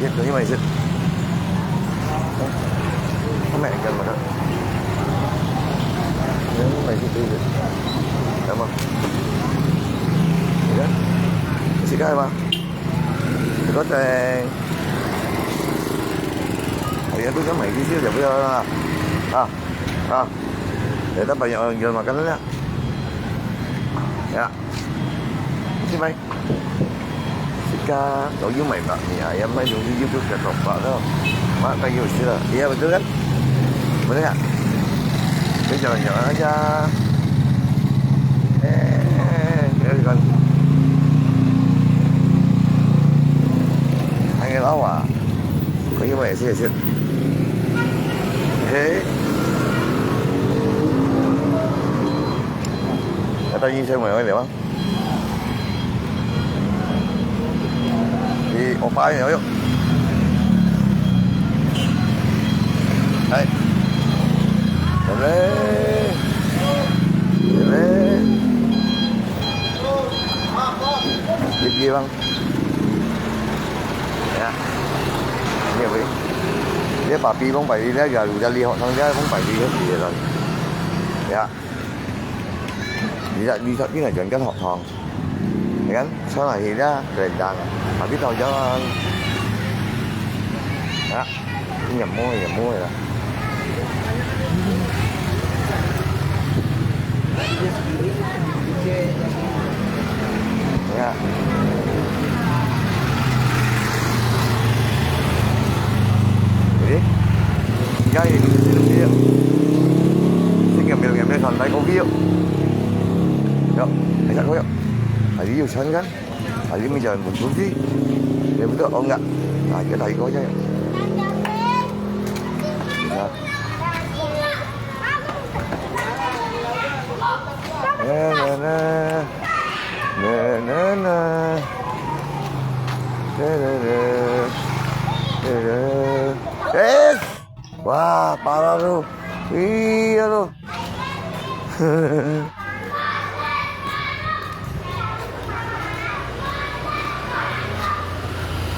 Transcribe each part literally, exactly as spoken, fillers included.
你买一些。他买干嘛的？你买一些杯子，来嘛。你看，这个吗？这个在，哎呀，都想买一些就不要了啊。啊，来，大朋友，你干嘛干了？呀，去买。 自家都有买白米啊，也买东西又不可多吧咯。嘛，该有事了，也不对了，不对啊。就讲讲那家，哎，那个，那个老啊，可以买一些些。嘿，那到一千买回来吗？ 你我发现了哟。哎，来嘞，来嘞，这地方，呀，你也会，你把皮风摆在那个，你的里好，他们家风摆在那里了，呀。 你看，你看，你看，人家好汤。你看，穿下去啦，简单，tapi tau jalan. Ha, ini yang murah, yang murah lah. Ya. Jadi, guys, ini dia. Ini ngambil-ngambil santai kopi yuk. Yuk, ajak ko yuk. Tadi yuk santai kan? Tadi mi jalan buntu si. Dia betul oh enggak. Nah, kita tadi ko aja yuk. Nah. Na, na, na. Na, na, na. Na, na, na. Na, na. Eh! Wah, parah tu. Iya tu.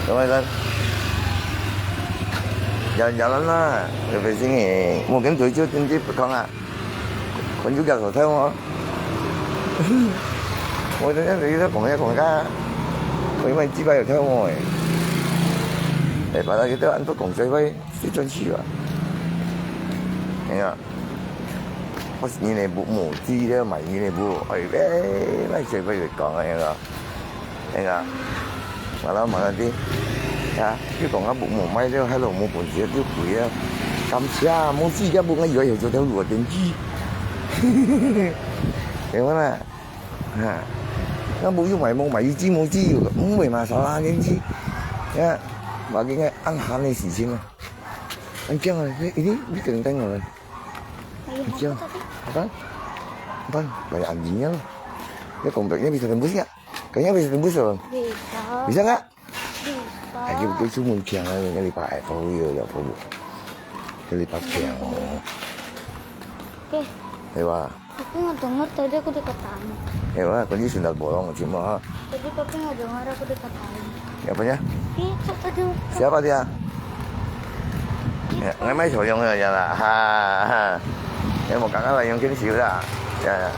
Kawan-kawan. Jalan-jalan lah. Lepas sini, mungkin tujuh nanti petang ah. Kon juga hotel mo. Mo tanya dari kita kong ya kong ka. Kong mai jiba hotel mo eh. Eh, pada kita antuk kong sai bai, si tuan si ba. Ya. Pas ni ne bu mo, ti dia mai ni ne bu. Ai, eh, mai sai bai kong ya. 哎呀，完了，完了的。啊，你讲啊，无，无买了，还有无本事，就贵啊。感谢啊，无自家屋，我以为有做条路啊，电机。对不啦？啊，那无有买，无买，有机无机有个，唔会嘛，少啦，电机。啊，话应该暗含的事情啊。你讲啊，一定，你等等我们。你讲，好吧？好吧，把眼睛了。你讲的，你没事，不是啊？ Kaya bisa tembus, oh? Bisa. Bisa nggak? Bisa. Ayo, gue cuma kiang aja, kali pa, eh, kau iya, ya, kau. Kali pa kiang, oh. Oke. Ewa. Tapi nggak dengar tadi aku dikatakan. Ewa, kau ni sendal bolong, cuma, ha? Tadi papi nggak dengar aku dikatakan. Apanya? Itu tadi. Siapa dia? Ya, ngai mai chou yong ya ya la, ha, ha. Ya, mo kang ka la yong kin siu la. Ya, ya.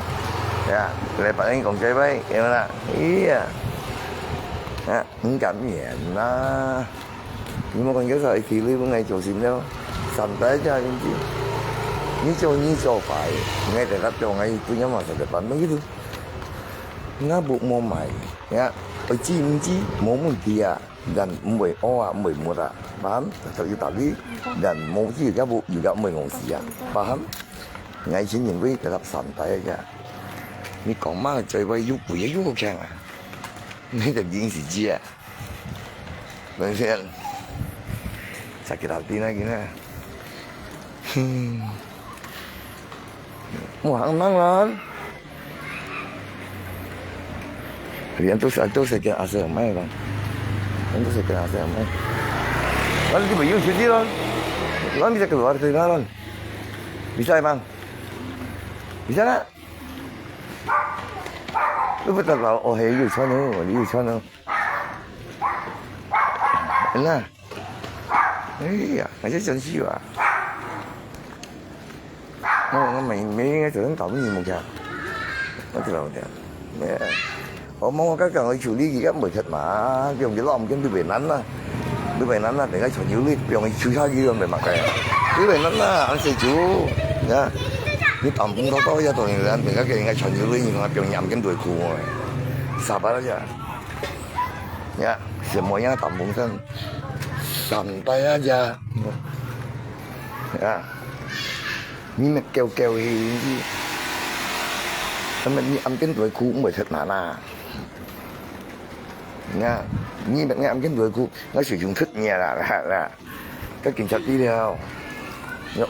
Ya, lai pa ing kong jai bai, ya la. Iya. Ya, ing kam yan la. Ni mo kong jai sa iki lui mo ngai chou sim liao. Sampai ja yong ji. Ni chou ni chou pai. Ngai te kap chou ngai tu nya ma sa te pan mo gitu. Nga bu mo mai. Ya, oi ji ing ji, mo mun ti ya. 人毋會屙啊，毋會抹啊，paham？就有道理。人無水个屋，又个毋會餓死啊，paham？𠊎先認為个三代个，你講嘛，最尾又貴又好強啊，你就認識字啊，係毋係？Sakit hati lagi nah. Hmm. Mau hang nang lan. Jadi antus antus saya kira asa mai bang. Antus saya kira asa mai. Lalu tiba yun cuti lan. Lan bisa keluar dari lan. Bisa bang. Bisa nggak? Lu betul lah. Oh hei yun cuan oh, yun cuan oh. Nah. 哎呀，那些真是啊。我我没没应该只能搞你们家，我知道的。没有，我们我刚刚去处理，伊个没吃嘛，用个老母跟都为难啦，都为难啦，等下全球里不用去下去用没嘛个，都为难啦，俺是主呀，你当兵多多要多人，等下给人家全球里，你看不用眼睛都会哭哎，傻巴了呀。 呀，什么样打风扇？三代啊，呀。呀，你们狗狗去，那么你俺边都哭，我出哪啦？呀，你们俺边都哭，我水中出你啦，啦，啦，该警察队了。哟。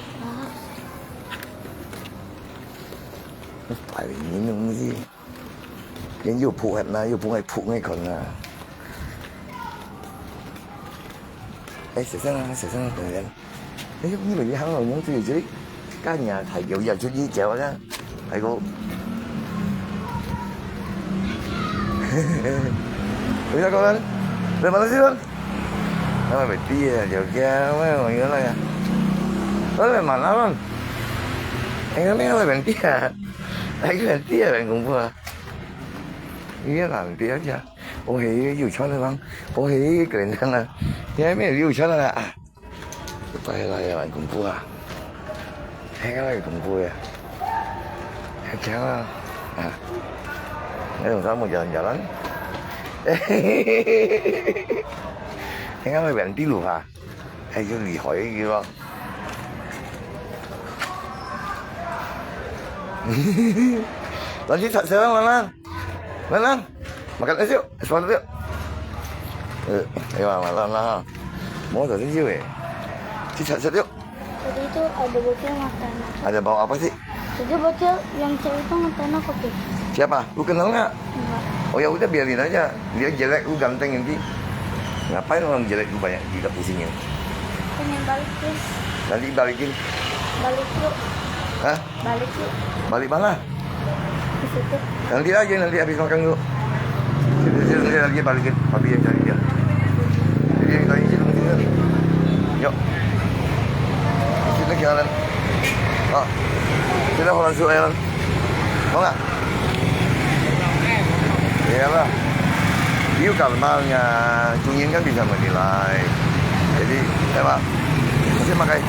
白领的东西。 人又扑很呐，又扑爱扑爱看呐。哎，小声啊，小声啊，等人。哎呦，你们一行老娘子这里，干呀，太有呀，就一脚啊，还有。为啥讲呢？为什么这样？那么没地啊，就这样，我我原来呀，我来嘛，那么，哎，那没有问题啊，哎，问题啊，很恐怖啊。 你个人不要讲，我还有钱的人，我还有个人啊，你还没有钱的啊。拜了呀，蛮恐怖啊，那个蛮恐怖呀，很强啊，啊，那种他们讲讲了，那个蛮地路啊。 哎，就厉害个咯。来去吃，吃饭啦，来啦，makan nasi yuk, sebentar yuk. Eh, ayo, makan lah. Mau tak sejuk eh. Kita cari yuk. Tadi itu ada bocil makan. Ada bawa apa sih? Tadi bocil yang cewek itu makan apa tuh? Siapa? Lu kenal nggak? Enggak. Oh ya udah, biarin aja. Dia jelek, lu ganteng nanti. Ngapain orang jelek lu banyak di kampus ini? Pengen balik, Gus. Nanti balikin. Balik yuk. Hah? Balik yuk. Balik mana? Di situ. Nanti aja, nanti habis makan dulu. Sini, sini, nanti lagi balikin. Papi yang cari dia. Jadi yang tadi situ, sini. Yuk. Sini jalan. Ah. Sini orang suruh jalan. Mau nggak? Iyalah. Dia kan mahal nya, 中间 kan bisa menilai. Jadi, ayo, Pak. Masih makai.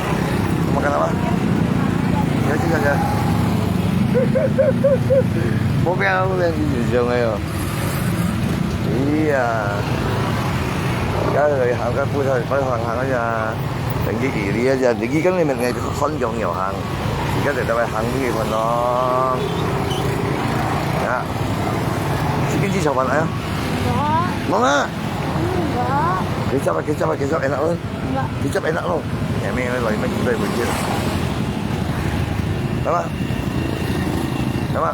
Mau makan apa? Ya, sini saja. Mau makan apa yang di sini, ayo? Iya. Kan dari harga pusat, paling harga aja. Tinggi kiri aja, tinggi kan limit ngai kon jong yo hang. Ika dek dapat hang tinggi kon dong. Ya. Sikit ji coba ya. Enggak. Mau nggak? Enggak. Kecap, kecap, kecap enak loh. Enggak. Kecap enak loh. Ya, main lagi main kita buat je. Apa? Apa?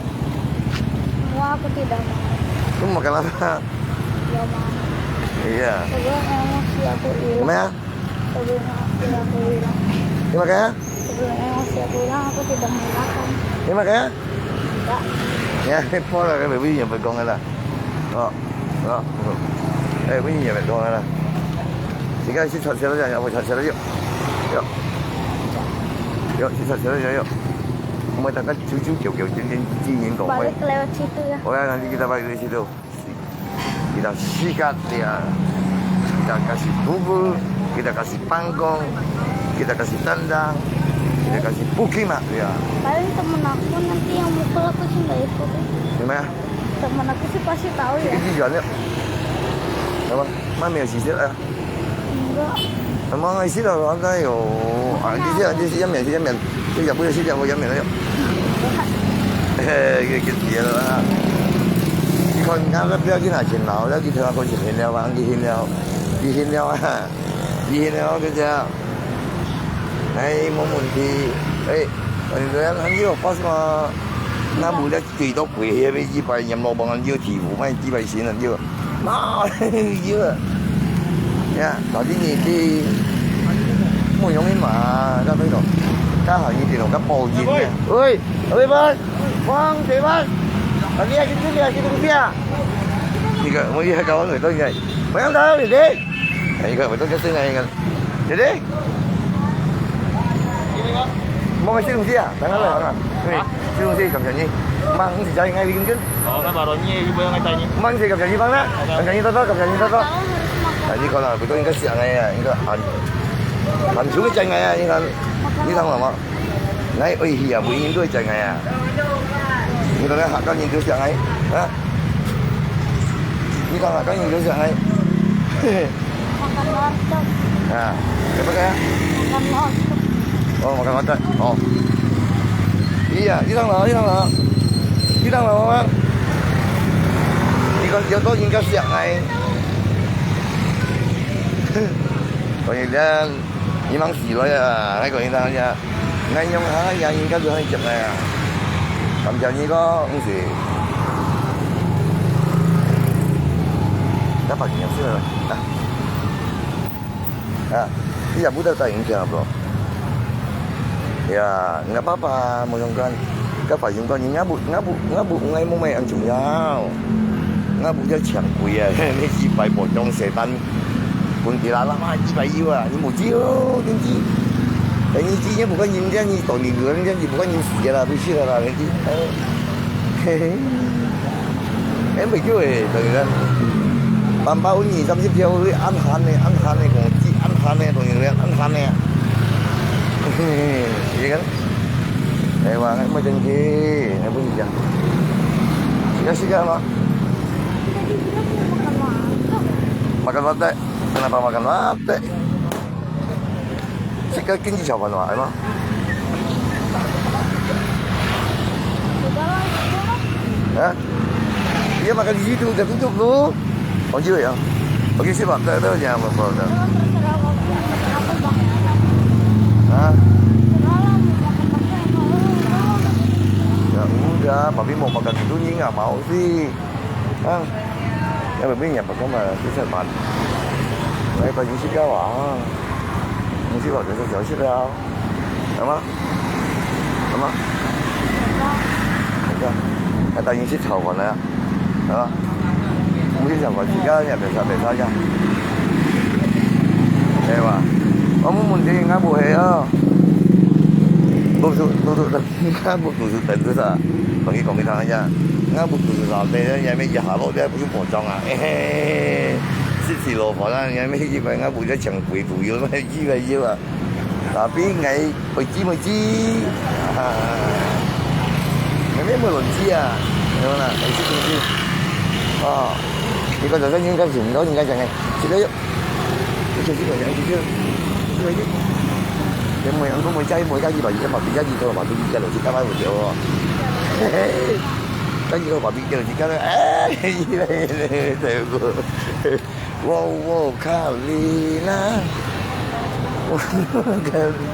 Enggak, aku tidak mau. Kamu makan apa? Enggak mau. Iya. Sebelum emosi aku hilang. Gimana? Sebelum emosi aku hilang. Gimana kaya? Sebelum emosi aku hilang, aku tidak mau makan. Gimana kaya? Tidak. Ya, 你破了，你不是也不讲了啦？哦，哦，嗯。哎，不是也不讲了啦？你看去吵起来了，要不吵起来就，要，要去吵起来就要。我们大概九九九九，今天今年讲会。Balik lewat situ ya. 我要让你给他把这些都。 Kita sikat dia. Kita kasih bubur, kita kasih pangkong, kita kasih tendang, kita kasih pukimak dia. Paling temen aku nanti yang mukul aku sih nggak ikut. Gimana? Temen aku sih pasti tahu ya. Ini jualnya. Apa? Mana yang sisir ah? Enggak. Emang isi dah ada yo. Ah, di sini, di sini, di sini, di sini. Di sini, di sini, di sini. Eh, gitu ya lah. 你看，人家不要紧啊，钱老了，你听我讲，钱了啊，你钱了，你钱了啊，你钱了，就这样。哎，没问题。哎，很多人很有 pas 嘛，那不了。 幾多倍，遐个一百年老板就欺負，買幾百錢啊，就，媽，就啊，呀，到底你去，沒用的嘛，那邊咯，該行業邊咯，該保險呢。喂，阿偉伯，黃水伯，啊，你還去這裡還去東西啊？你看，我也搞完了，到現在，不要打擾你的。哎，你看，我都在這裡，你看。Jadi? Mau ngasih solusi ah? Jangan lah, jangan. Hei, solusi macam ni. Mang si cari ngai bikin kan? Oh, ngai baru ni, ibu yang ngai tanya. Mang si macam ni bang nak? Macam ni tak tak, macam ni tak tak. Jadi kalau betul ingat siang ngai ya, ingat han. Han juga cari ngai ya, ingat. Ini tang lama. Ngai oi hiya, bu ingin tu cari ngai ya. Ini kalau hak kan itu siang ngai. Ha? Ini kalau hak kan itu siang ngai. Makan warteg. Ha, siapa kaya? Makan warteg. Oh, makan warteg. Oh. Iya, đi上樓，đi上樓。đi上樓，好嗎？你講，有多應該想哎。講一點，你忙死了呀，還講一點呀。 𠊎用下也應該都很急个啊。感謝你个，毋是。那把你是啊。啊，你也不得答应这样不？呀，你爸爸没有讲，该反应讲，你也不，也不，也不，我也没买安全药。我不要抢鬼啊，那几百包装谁搬？ 本地啦啦嘛，一百一啊，你無救，真是。哎，你今天不管人家，你到你个人家，你不管人死的啦，不死的啦，真是。哎，嘿嘿。哎，没救哎，等于讲，半包你三十条，暗含的，暗含的，讲，暗含的，等于讲，暗含的。嘿嘿，你看，哎，哇，没真气，还不是讲，要死干嘛？Makan warteg. Kenapa makan warteg? Sika kan di siapa nama, emang? Hah? Iya, makan di situ, udah tutup tu. Oh, iya ya. Oke, sip, Pak. Tak ada aja apa-apa. Hah? Ya udah, tapi mau makan itu ni nggak mau sih. Ah, ya, baby, ya, apa kabar? Susah, Pak. Baik, Pak, you sit down, ah. You sit down, you sit down. Apa? Apa? Ada. Kata you sit down, mana? Apa? You sit down, sit down, ya, biasa, biasa aja. Oke, Pak. Kamu mending nggak boleh, ya. Tutup, tutup, tutup. 𠊎屋肚就等著啊，同佢講佢聽啊，𠊎屋肚就老弟咧，也咩一下落咧，不是無裝啊，嘿嘿，是是羅盤啊，也咩一般，𠊎屋在搶鬼肚，有咩機會有啊？Tapi𠊎會知會知，啊，𠊎咩無論知啊，有啦，係識東西，哦，你講早上應該是毋到應該講个，這個又。 你就是講，你就是，你每，你每，每家一百，一百，一百，一百，一百，一百，一百，一百，嘿嘿，一百，一百，一百，哎，對不？我，我靠你啦！我靠你！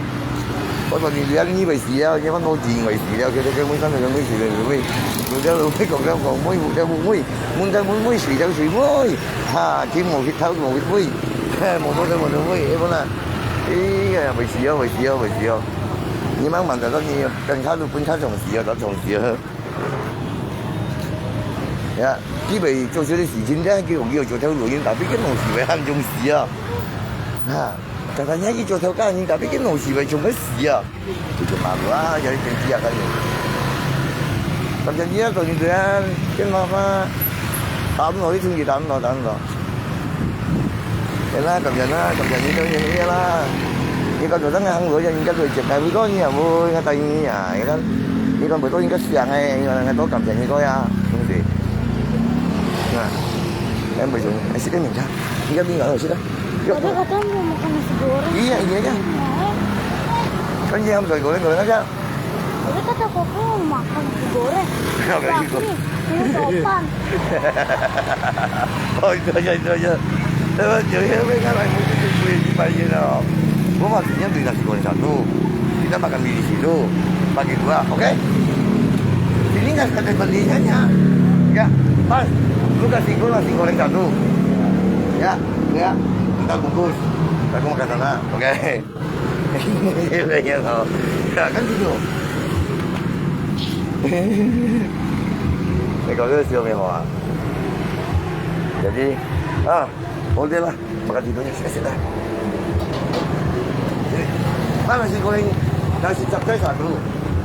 我說你兩億為死啊，你們都億為死了，現在跟我上面人為死了，為，有的人會講，講，講，為，有的不為，問在問為誰，誰為？ 哈，佢無去偷無去飛，嘿，無無無無飛，係無啦？哎呀，會死哦，會死哦，會死哦！你慢慢仔，你等下都分他總死哦，他總死哦。呀，佢會做這個事情，但係佢有做頭路，因為佢無死會喊總死哦。哈，但係你去做頭家，你特別佢無死會全部死哦。 就麻煩啊，有啲政治啊，該種。感謝你啊，做你對啊，真麻煩。打毋落，你出去打毋落，打毋落。係啦，感謝啦，感謝你，感謝你啦。你講做真个行路，應該做接待，會講你啊，會，應該答應你啊，你看，你講會講應該想个，應該多感謝你個呀，係毋係？啊，哎，唔係，係个名家，你个名啊，係个。 Tadi katanya mau makan nasi goreng. Iya, iya aja. Kan dia yang goreng-goreng aja. Tadi kata Koko mau makan nasi goreng. Makan nasi goreng. Ini sopan. Oh, itu aja, itu aja. Terus jadi apa kan, aku tu boleh dibayar lah. Gua maksudnya beli nasi goreng satu. Kita makan di situ. Bagi dua, oke? Sini nggak ada belinya. Ya, pas. Lu kasih gua nasi goreng satu. Ya. Ya, kita bungkus. Aku makan sana, oke? Iya, iya, tahu. Ya, kan gitu. Ini kalau dia siapa yang mau, ah? Jadi, ah, boleh lah. Makan tidurnya sikit-sikit lah. Nasi goreng, nasi capcay satu,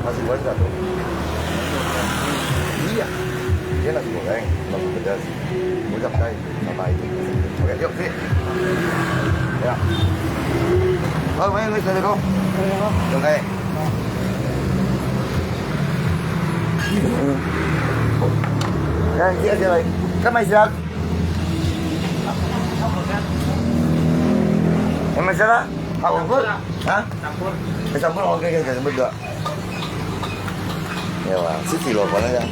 nasi goreng satu. Iya, dia nasi goreng, nasi pedas. Ucap kai, bye bye. Oke, yuk, sini. Ya. Oh, mai, mai, assalamualaikum. Assalamualaikum. Oke. Ya, siap, siap, baik. Kan mai siap? Yang mai siap? Hak ubur? Ha? Campur. Eh, campur, oke, oke, oke, campur dua. Ya, wah, sisi lo, kau nak.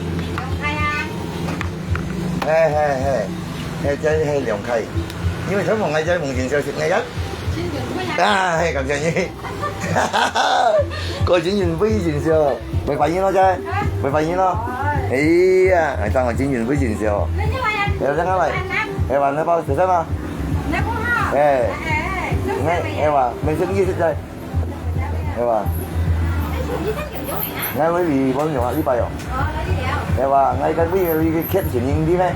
Hai, hai, hai. Hai, jadi hai liang kai. Ni macam orang ajar mungkin saya sih, kan? Ah, hai, kau jadi. Kau jadi pun jadi siapa? Berapa ni lo, Jai? Berapa ni lo? Iya, ai, tang kau jadi pun jadi siapa? Ya, jangan lah. Eh, mana bau susah mah? Eh, eh, eh, wah, macam ni sih, Jai. Hewa. Ngai lui vì bao nhiêu à? Đi bay oh. Hewa, ngai kan lui vì cái khép chuyện gì đi nè.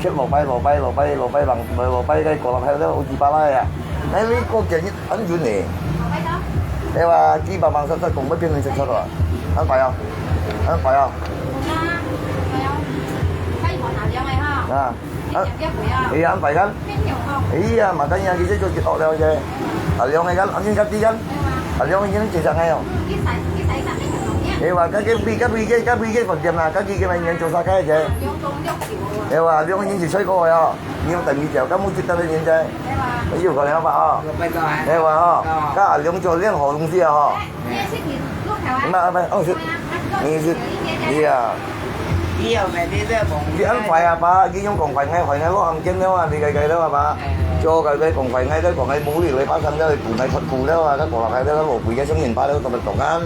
Khép lò bay, lò bay, lò bay, lò bay bằng, lò bay cái cổ lọc heo đó, ô chi ba lai à. Ngai lui có chuyện gì ăn dùn nè. Hewa, đi bằng bằng sắp sắp cũng mới phiên mình sắp sắp rồi. Ăn bay oh. Ăn bay oh. À. Iya, ăn phải kan? Iya, makanya kita tu kita orang je. Ada orang kan, ada yang kati kan? Ada orang yang cakap ngai oh. Iya, kan kita pergi, kita pergi, kita pergi ke mana yang susah kai je. Iya, ada orang yang cakap kau ya. Ni yang tak bijak, kamu kita ni je. Ayo, kau apa oh? Iya oh. Kau ada orang jual yang hong sih oh. Mà, mà, oh, sih. Ni sih. Iya. Đi ăn phải à, ba, đi用講快，𠊎快，𠊎老行見了啊，你該該了啊，ba。做該該講快，𠊎該講𠊎無力，𠊎巴上了，古來出古了啊，該過來該了，老貴个，上年八了，怎麼講啊？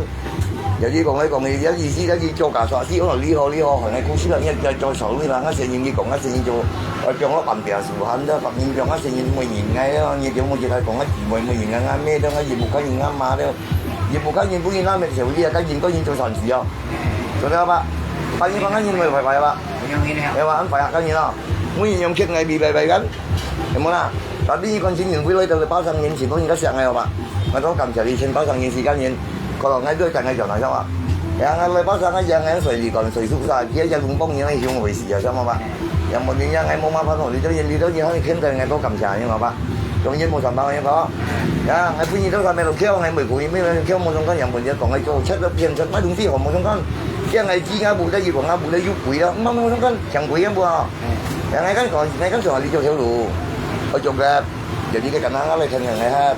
有啲講來講去，有意思，有啲做假啥事，哦，你好，你好，𠊎苦死了，你要做手藝啦，𠊎先人你講，𠊎先人做，呃，放我半邊樹下，你白人放，𠊎先人每人𠊎了，你就無其他講，𠊎姊妹每人𠊎，𠊎妹了，𠊎姨母家人，𠊎媽了。 你無看人不人那麼小力啊，看人個人做善事哦。做得吧？把你看看人會壞壞吧？係吧？恁壞啊，看人哦。每人用欠𠊎比拜拜kan，有無啦？Tapi你看新年回來都係八十年前，都應該想个好吧？𠊎都感謝你前八十年時間人，可能𠊎都係跟𠊎講啦，曉得吧？然後來八十年前，𠊎水里講水樹下，佢一隻龍幫人來凶為事啊，曉得吧？ Yang pentingnya ngai mau makan, oh, lidah yang lidah yang hai khen ngai to kam cha yang apa. Dong yin mau sampai yang apa. Ya, ngai pun itu sampai lo kêu ngai mau kui, mau kêu mau songkan yang penting kong ngai cho, chat lo pian chat mai dong si ho mau songkan. Kia ngai ji ngai bu da yi kong ngai bu da yu kui da, mau mau songkan, chang kui yang bu ha. Ya ngai kan kong, ngai kan so li cho theo lo. Ôi cho grab. Jadi cái khả năng ngai lai khen ngai ha.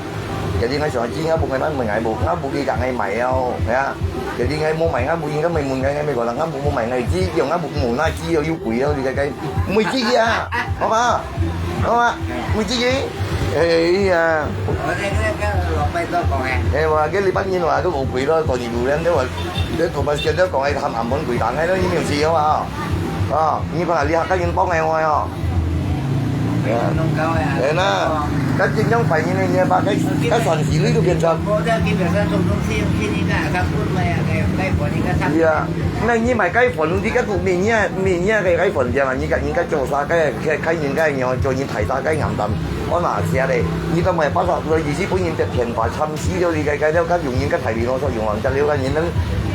Jadi ngai shuang chi ngai bu ngai man mui ngai bu, ngai bu ki ka ngai mai ao, ya. Jadi ngai mu mai ngai bu yin ka mai mun ngai ngai mai ko la ngai bu mu mai ngai chi, yo ngai bu mu na chi yo yu kui yo di kai kai. Mui chi ya. Apa? Apa? Mui chi ki? Eh, iya. Eh, wa, cái li pan yin wa, cái bu kui lo, ko ni bu len de wa. Cái ko ba sia de ko ngai tham am bon kui ta ngai lo, ni miu chi yo wa. Ờ, như con là đi học các nhân bóng này ngoài hả? Nông cau à. Đấy na, các chính trong phải như này, như ba cái, các sản sĩ lý điều kiện sao? Dạ, này như mày cái phần đi các tụ mình nha, mình nha cái cái phần giờ mà như các những các chỗ xa cái cái cái những cái nhỏ cho những thải xa cái ngắm tầm, có mà xe đây, như tao mày bắt học rồi gì chứ có những cái thiện và thăm xí đâu đi cái cái đâu các dùng những cái thải đi nó sao dùng làm cho liêu cái những nó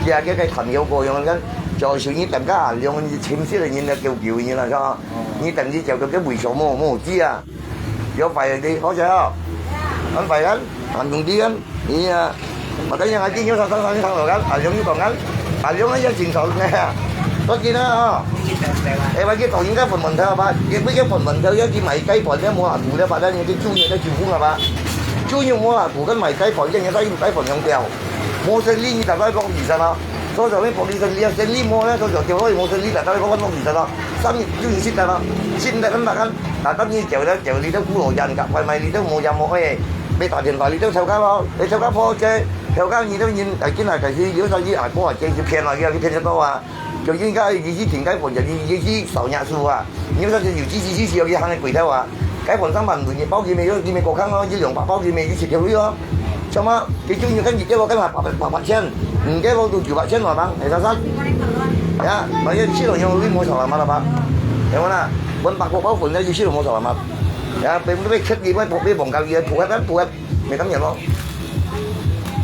kia cái cái thành yêu cô dùng cái, cho sự như tầm các hàng dùng như chim xí là như là kiểu kiểu như là sao? Nhi teng nhi chèo kêu cái buổi số mô mô chi à. Yo phải đi, có sao? Ăn phải ăn, ăn cũng đi ăn. Nhi à, mà cái nhà cái chi nhớ sao sao sao sao ăn, ăn giống như còn ăn. Ăn giống nó dân sinh sao nghe à. Có chi đó. Ê, mà cái tổ những cái phần mình theo ba, cái mấy cái phần mình theo cái chi mày cái phần đấy mua là tủ đấy, ba đấy những cái chu như cái chu cũng là ba. Chu như mua là tủ cái mày cái phần, cái nhà cái cái phần không theo. Mua xe ly như tao nói bốc gì sao nó. Số giờ mấy phần đi xe ly, xe ly mua đấy, số giờ kêu thôi mua xe ly, tao nói có bốc gì sao nó. Sắm như, như xịt tao nó. Xịt tao ăn bạc ăn. Tao tao như chèo đó, chèo đi đâu cũ rồi dàn cả, phải mày đi đâu mua dàn mua ơi. Bây tao điện thoại đi đâu theo cá lo, để theo cá phô chứ. Theo cá như đâu nhìn, tại cái này cái gì, nếu sao gì, à, có à, cái gì phiền là cái phiền cho tao à. Cho nên cái gì gì thỉnh cái phần, cái gì gì gì sáu nhà su à. Nếu sao thì nhiều gì gì gì gì cái hàng này quỷ theo à. Cái phần sáng bằng, tụi nhị báo gì mày, gì mày có kháng nó, gì lượng bạc báo gì mày, gì xịt theo lý đó. Sao mà, cái chú như cái gì cái lo cái mà bạc, bạc, bạc chen. Ừ, cái lo tụi chủ bạc chen mà bằng, để sao sao. Ya, mà cái xí lo nhau lý mua sao mà là bạc. Em mà na, vẫn bạc có báo phần đấy, xí lo mua sao mà. Ya, bên cái khét gì, bên, bên bóng cao gì, thu hẹp, thu hẹp. Mày cắm nhầm không?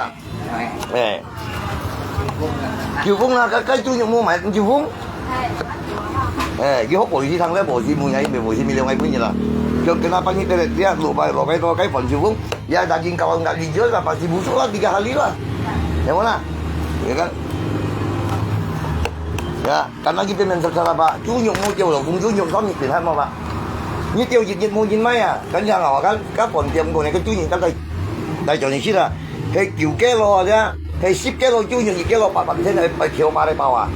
啊。哎。九峰啦，該，該豬肉無賣九峰。哎，佢學保時捷，佢無是無人，無是無兩個分人啦。就跟他半夜的，這樣落牌，落牌到該分九峰，也打緊搞，搞緊就啦，把是無錯啦，你个合理啦。有無啦？你看。Ya, karena kita main secara apa? Tuyuk mo jauh lo, kung tuyuk kami pindah mo ba? Ni tiap jit jit mo jin mai ah. Kan yang awak kan, kan pon tiap mo ni kan tuyuk kan tai, tai jauh ni sila. Hei kiu kilo aja, hei sip kilo tuyuk, ni kilo 八百千 hei, hei 九百 hei bao ah.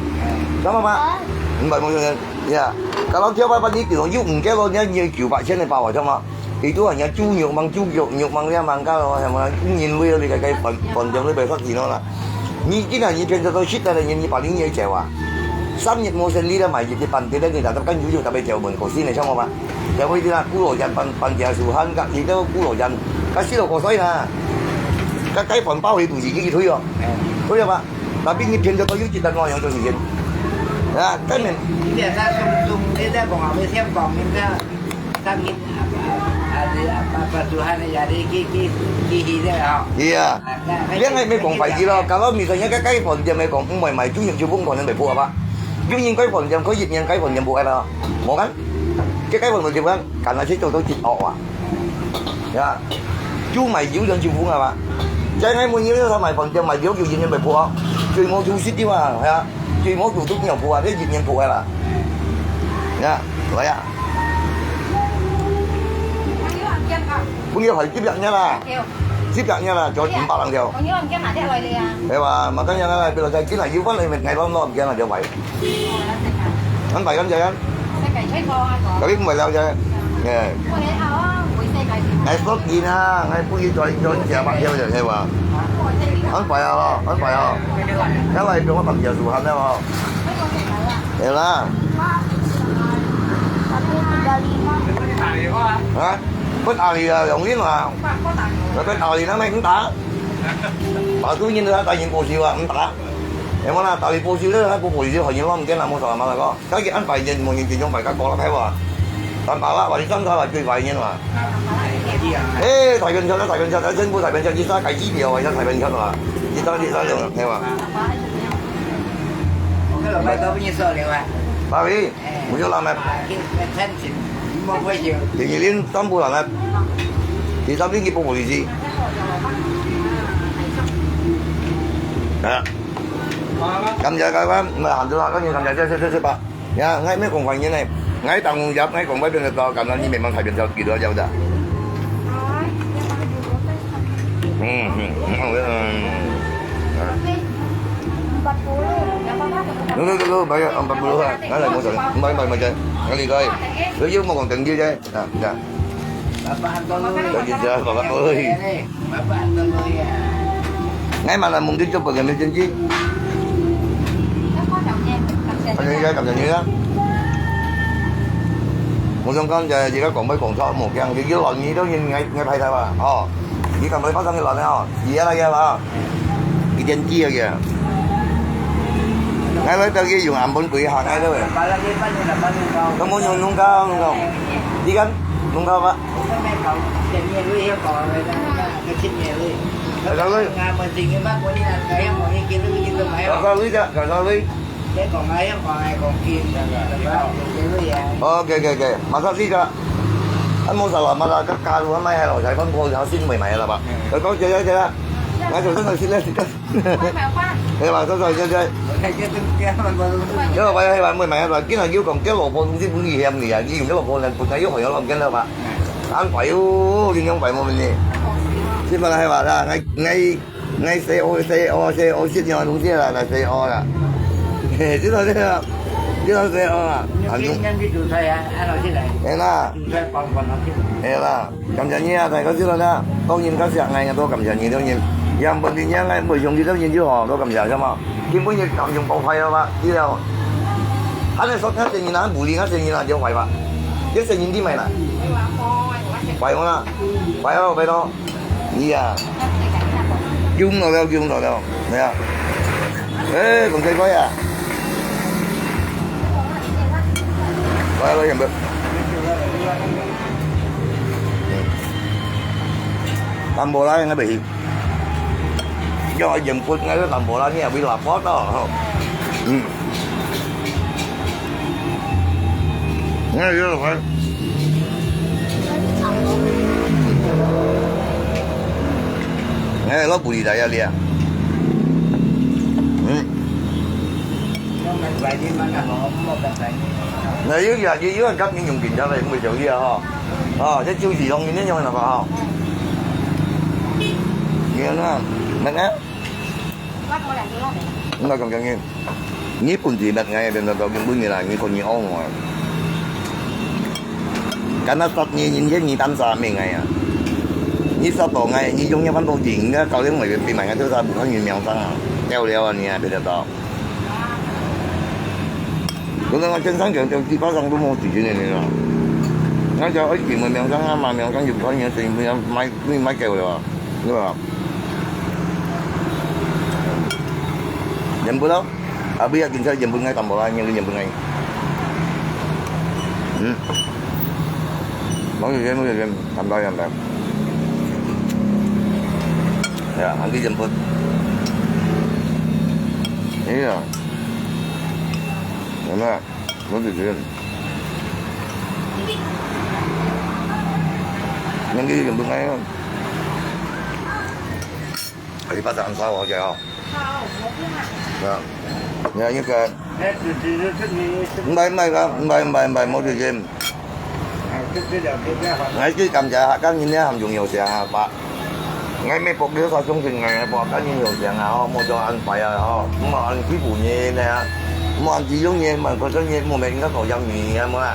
Sama ma? Empat puluh ya. Kalau 九百 ni kilo, yuk 五 kilo ni, ni 900千 hei bao ah, sama? Itu hanya 豬肉 mang 豬肉，肉 mang 這 mang 該咯，係嘛？人類你个个飯飯店你白發錢咯啦。你今日你騙得到食得了，你把你也走啊。三日無生理了，買一隻半隻了，你打到跟豬肉特別走門口先嚟，像我嘛？就會啦，古老人半半隻樹坑，隔離到古老人，該死到過衰啦。該該飯包你肚子自己推哦，推了吧？Tapi你騙得到有幾多个樣做事情？啊，根本。你別个送送，你再講啊，你先講，你再。 Sakit, apa, apa, apa Tuhan jadi ki ki ki hidup ha. Iya. Dia ngai mai kong pai ji lo. Kalau misalnya cái cái phần dia mai kong, mai mai tu yang chubung kong yang mai phu apa? Tu yang cái phần dia, kau yang cái phần dia buat apa? Mau kan? Cái cái phần dia buat, karena situ tu cik awak. Ya. Tu mai tu yang chubung apa? Jangan mai mun ni sama phần dia mai tu yang yang mai phu. Cuma tu situ ah, ya. 最無就都有鋪啊，這一年鋪个啦。呀，來啊。朋友還幾百年啦，幾百年啦，就五百人條。係哇，嘛，當然啦，比如講，今日有翻來，𠊎攏攏毋驚啊，就買。安排咁樣，有啲唔係了啫。誒。 哎，福建啊，哎，不如再再加把條就係話，安排啊，安排啊，因為俾我朋友煮飯啊嘛，係啦。啊？不打你啊，容易嘛。那个打你那边你打，打输人了，打人保修啊，你打。哎，我那打你保修的，还不保修，好人乱跟那么说嘛那个。 該个安排人，無人集中排較高啦，係無？但把啦，話你真係話最懷念嘛。誒，大笨象啦，大笨象，全部大笨象，一隻該幾條啊，一隻大笨象啊，一隻一隻樣，係無？我个老板都不認識我另外。哪位？我就拉咩？啊，去，去，去，莫過去。第二輪全部人啊，第三輪去報報你知。啊，感謝各位，那很多啦，感謝，感謝，謝謝，謝謝吧。 Ya，𠊎毋係講華語呢，𠊎當入，𠊎講話變得到，感覺你慢慢改變到幾多樣的。嗯，嗯，嗯，嗯。Empat puluh, nggak apa-apa. Dulu, dulu, bayar empat puluh lah. Nggak ada masalah. Bayar, bayar, bayar. Kali kau. Lu yuk mau konten dia je. Nah, dah. Bapak Anton. Lagi dah, bapak. Oi. Bapak Anton Lawyer. Ngai malah mungkin coba kami janji. Kami ya, kami ya. Mungkin kan jadi jika kong bai kong sa mo kiang jadi lon ni tu ni ngai ngai pai ta ba. Oh. Ni kan bai pasang ni lon ya. Iya lah ya lah. Ijen ji ya. Ngai lai tadi yung ampun kui ha ngai tu. Kamu yung nungkau nungkau. Di kan nungkau ba. Kau tahu? Kau tahu ya, kau tahu. OK OK OK，masak sih kak. Ano mo salamat ah, kakaluan mai hai lo, sai pang ko ya sin mai mai lah ba. Kau kau jaga jaga. Ngai tu tu sin lah sin. Kaya ba, tu tu jaga. Kaya ba, kaya ba, mai mai lah. Kina you kong kaya lo po, mesti bunyi hiam ni ya. You kaya lo po nan pun kaya ho ya lo kaya ba. An pai u, ling yong pai mo ni. Sin ba hai ba, ngai ngai. Ngai say oh say oh say oh shit yang dong sia lah, ngai say oh lah. Hehe，知道這個，知道say oh啦。你你你煮菜啊，啊，老師來。係啦，煮菜幫幫老師。係啦，感謝你啊，大哥，知道啦。當然感謝，哎呀，都感謝你，當然。yang pentingnya ngai，每兄弟當然就好，都感謝，知道嗎？今晡日感謝包快了吧，知道。他那時候他生意哪，不靈，他生意哪就壞吧，這生意你買啦，壞了啦，壞了，壞了。 Iya. Yung lo lo, yung lo lo. Iya. Eh, kung kaya kaya. Kaya lo yan ba? Tambola yang apa sih? Yo, jemput ngai tambola ni, abi lapor to. Hmm. Ngai yo, kan? Ngai lo buli daya dia. Hmm. Ngai yo ya, yo yo kap ni yung kinda lah, yung bisa dia ha. Ha, saya cuci dong ini yang apa ha? Iya na, mana? Ngai kam kam ni. Ni pun di mat ngai ben tau kim pun ni la ni kon ni ong wa. Kana sat ni ni ni ni tan sa ming ngai ya. Ni sa to ngai ni yung ni pan to ding ngai kau leng mai bi mai ngai tu sa bu kan ni miang sang a. Kau liao ni a ben tau. Kau ngai jen sang kau di pa sang tu mo di ni ni la. Ngai jau ai kim mai miang sang a ma miang sang yu kan ni sing mai mai kau liao. Iya. Jemput tau. Abi ya kinsa jemput ngai tambola ni jemput ngai. Hmm. Mau jemput jemput tambola yang dah. Ya, nanti jemput. Iya. Mana? Mau jemput. Nanti jemput ngai. Alipasa ang sawa siya, oh. Ya. Ya, yun ka. Mbay, mbay ka, mbay, mbay, mbay, mo di gym. Ngai ki kam ja ha kan yin ya ham jung yo sia ha pa. Ngai me pok yo sa jung jing ngai pok kan yin yo sia ha ho mo jo an pai ya ho. Mo an ki bu ni ne ha. Mo an ki yung ni, mo ko ni, mo me ka ko yang ni ya mo ha.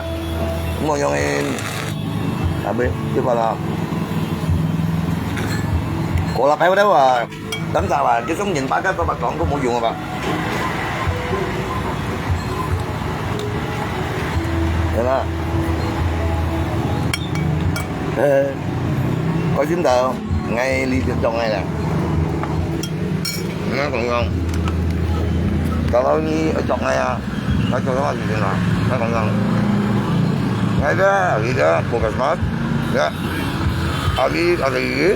Mo yong in. Abi, di ba la? Ko la pai wa da wa. Tấm tàu à, cái sống nhìn bác á, tôi bác còn có mua dùng mà bà. Được đó. 呃，開心到，𠊎理解到𠊎了。𠊎講講，kalau你愛做𠊎啊，𠊎做麼个事情啊？𠊎講講，𠊎个，你个，Puskesmas，ya，ahli，ahli，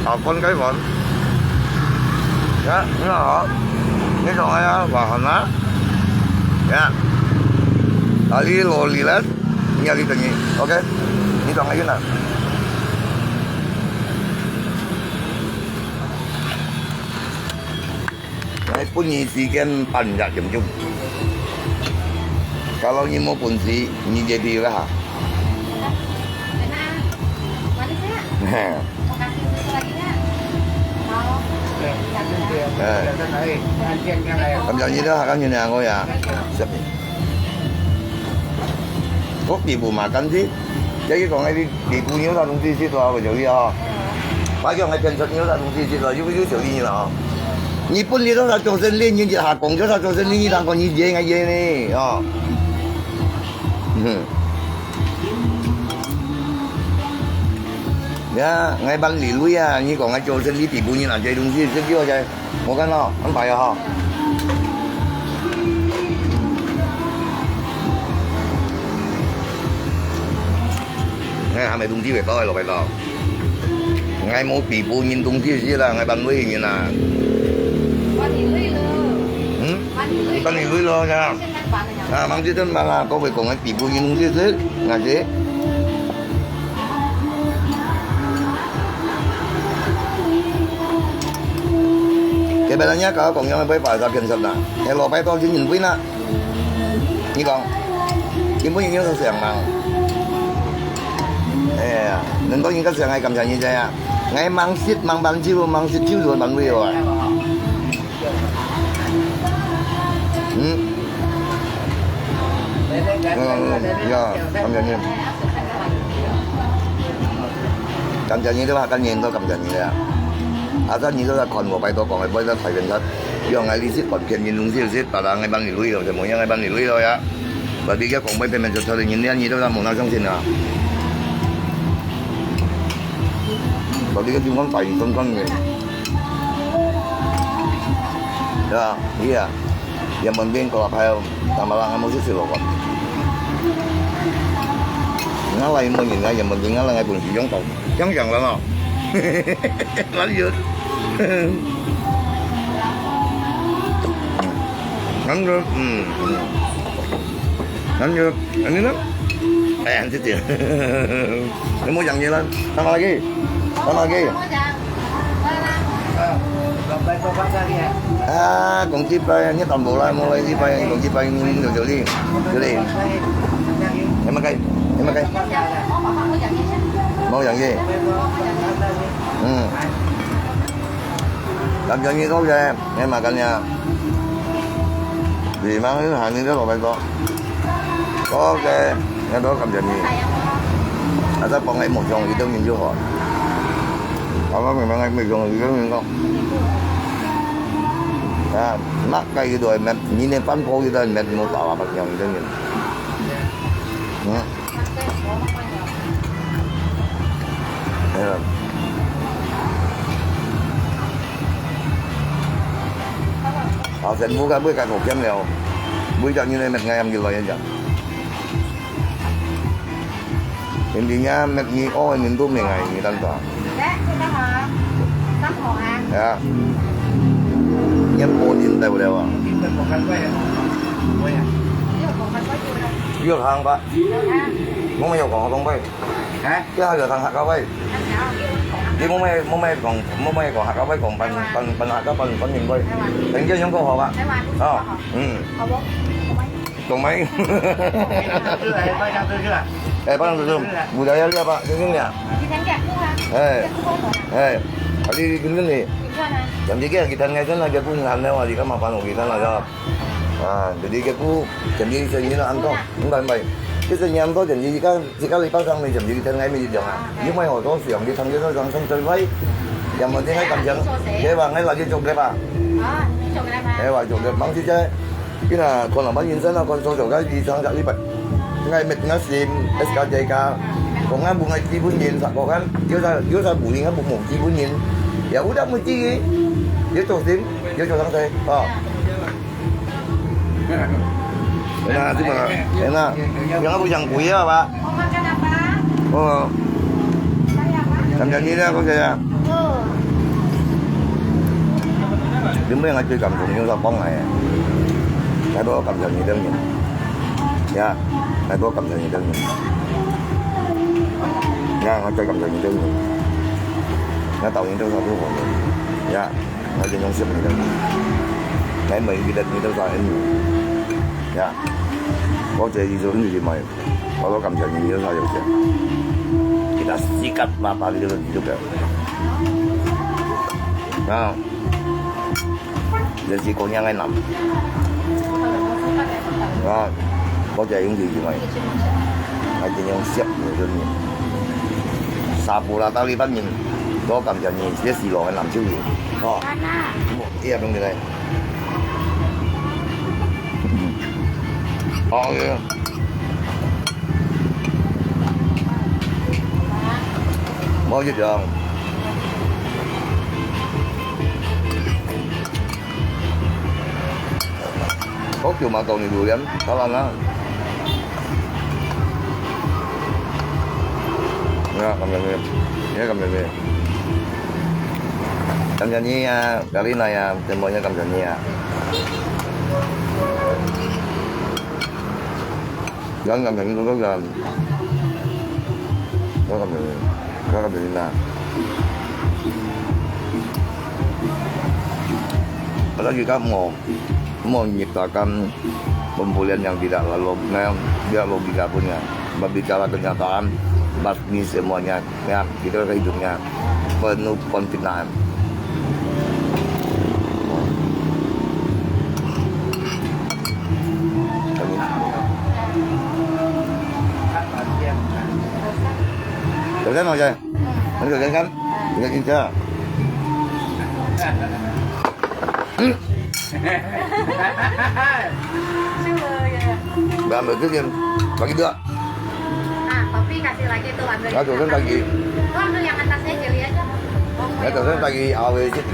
啊，con cái con，ya，你好，你做𠊎啊，話好啦，ya，ahli lo lilas，你要理解你，OK，你做𠊎啦。 𠊎分你時間半隻點鐘。Kalau你無本事，你就去啦哈。嘿。哎。感謝你啦，感謝你啊，我呀。我比不嘛，感激。 Jadi講个，你你姑娘啥東西食了，我就要啊。白講个天出你有啥東西食了，又又就你了啊。你本來都是做生意，你就下工就做生意，你當講你贏啊贏呢，哦。嗯。呀，𠊎幫你累啊，你講个做生意，比不你拿這東西食了噻。 無看到，安排啊哈。哎，還沒東西會到，老闆到。𠊎無比不人東西是啦，𠊎辦會人啊。把你累了。嗯？把你累了。把你累了，呀。現在辦了呀。啊，忙就真忙啊，各位講个比不人東西是，那些。 Kaya pala niya ka kong yang boy pa sa pian sa na. Hello, pa ito jin yun boy na. Ni kong. Yun boy yun yung sa sayang mang. Eh, nandun yung kasi ngay kamsa niya ya. Ngay mangsit, mang banjiu, mangsit jiu, duan ban wi wa. Hmm. Ya, kamsa niya. 感謝你，你都話感謝你，都感謝你啊！啊，這你都在看我，拜託講，拜託大家，用愛你去看片，你東西去，把人愛幫你累了，怎麼樣愛幫你累了呀？把你个講，拜片面就出來，人家你都在網上相信啊。把你个情況反映分看你，對吧？你啊。 Yang penting kalau apa, sama lah kamu sih sih lo. Ngalai mo ni, yang penting ngalai ngai pun sih yang tahu. Yang yang lah no. Lanjut. Lanjut. Hmm. Lanjut. Ini lah. Eh, lanjut ya. Kamu yang jalan. Sama lagi. Sama lagi. 啊，講幾擺，你淡薄啦，莫來幾擺，講幾擺，你有道理，道理。你們該，你們該，莫講嘢。嗯。感謝你多謝，你嘛感謝。你嘛，你喊你个老闆多。OK。 Ngatô kam jadi. Asa pangai mo jong idong nin juho. Ama memang ai mo jong idong nin ko. Ya, mak kai gitu ai met, nine pan po gitu ai met mo tawa pak nyong idong nin. Hmm. Ya. Asa buka buka ko kiam leo. Buka nine met ngai am gitu ai jang. Intinya, met ni o, ni tu mi ngai, ni tan ta. Ya. Yan po din tayo lewa. Yo hang pa. Mo may yo kong kong pai. Ha? Ya yo hang ha ka pai. Di mo may, mo may kong, mo may kong ha ka pai kong pan, pan, pan ha ka pan, pan min pai. Thank you, yung ko ho pa. Oh. Hmm. Tong mai. Eh, parang tutu. Budaya dia apa? Tutu ya. Eh. Eh. Adi tutu ni. Jam tiga kita ngai sana dia pun ngan lewat di kamar panu kita lah ya. Ah, jadi dia pun jam tiga saya ni lah angkong. Embai embai. Kita nyam tu jam tiga kan jika lepas sang ni jam tiga kita ngai mi jam. Ni mai ho tu siang di sang dia sang sang terbai. Yang penting ngai kam jam. Dia bang ngai lagi jog dia bang. Eh, wah jog dia bang si jai. Kina kon lamban yin san a kon so so ga yi chang jak li bat. Ngai met nga sim S K J K. 講啊，無愛基本人，啥講啊，有啥，有啥無人啊，無，無基本人，也有得無知个，有做心，有做生事，哦。那，這個，那，yang apa yang kuya, Pak? Mau makan apa? Oh. Saya apa? Kamjani dah, kau saya. Oh. Dia yang ada kamjani, yang sapang ai. Ada kamjani dia ni. Ya, ada kamjani dia ni. Ya, ada kamjani dia ni. Ya, tahu itu satu. Ya. Ngài正用食物个，𠊎每日日都在恩。呀，我這意思你去買，我都感謝你有啥有錢。Kita sikat mata你都你都个。啊，這是姑娘个男。啊，我這用你去買，𠊎正用食物个你。Sapura tali pan你，我感謝你，這是老个男主人，哦。 Iya, dong, dai. Oh, iya. Mau aja dong. Có kiểu mà cầu này đủ lắm, tao ăn á. Nè, cảm nhận đi. Nè, cảm nhận đi. Cảm nhận đi, à, Galina, à, tình mời nha, cảm nhận đi, à. Gắn cảm nhận đi, có gắn. Có cảm nhận đi. Có cảm nhận đi nè. Ada juga mau, mau nyiptakan pembulian yang tidak lalu, yang tidak logika punya. Berbicara kenyataan, pasti semuanya, ya, kita hidupnya penuh konflik. Terus mau saya, terus kan, terus kan. Berapa tu dia? Bagi dua. Ah, kopi kasih lagi tuh, ambil. Nah, tuh kan lagi. Tuh, ambil yang atasnya, jeli aja. Nah, tuh kan lagi awal sih.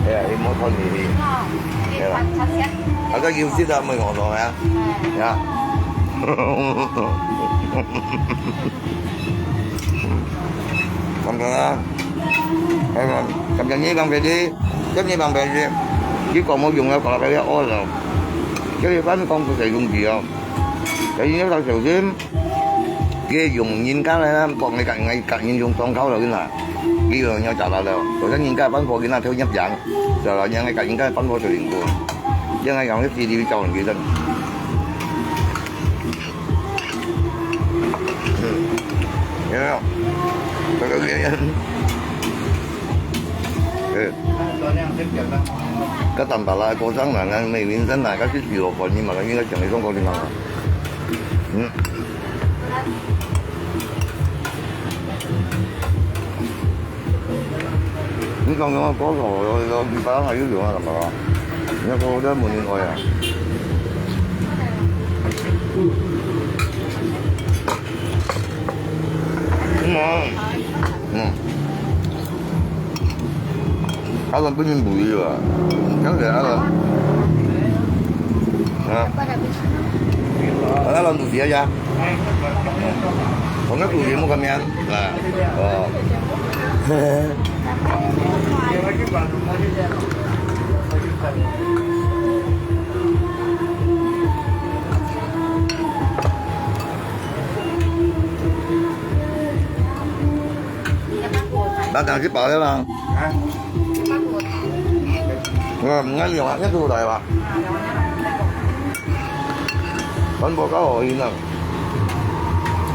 Ya, ini mau tahun ini. Oh, ini. Ya. Pas, pas ya. Ada yang sih dah mau ngomong ya. Nah. Ya. Bang Bang, eh, Bang, Bang Jani, Bang Freddy, Jani, Bang Freddy. Chỉ còn một dùng là còn lại cái ô rồi. Cái gì bán con của thầy Dung Kiều. Cái gì nó tao sầu thêm. Cái dùng nhìn cái này, bọn người cạnh, người cạnh nhìn dùng tông khâu rồi cái nào. Cái gì nó chả là đâu. Rồi cái nhìn cái bán của cái nào theo nhập dạng. Giờ là nhà người cạnh nhìn cái bán của thầy Dung Kiều. Chứ ngay cả cái gì đi trong cái dân. Nhớ không? Có cái gì nhá. Ừ. Cái tầm bảo là cô sáng là ngang mì miếng rắn này, các chiếc chiều còn nhưng mà cái những cái chẳng thấy không có gì mà. Ừ. Ni kang yang ko ko yo yo di pa nga yu yo na ma. Nya ko da mo ni ko ya. Hmm. Hmm. Alam pun yung buwi ba. Kan da alam. Ha. Alam tu siya ya. Kung nga tuloy mo kami yan. Ah. Oh. Datang si Paul lang. Ha? Nga, nga liwa, nga tu dai ba. Kan bo ka o ina.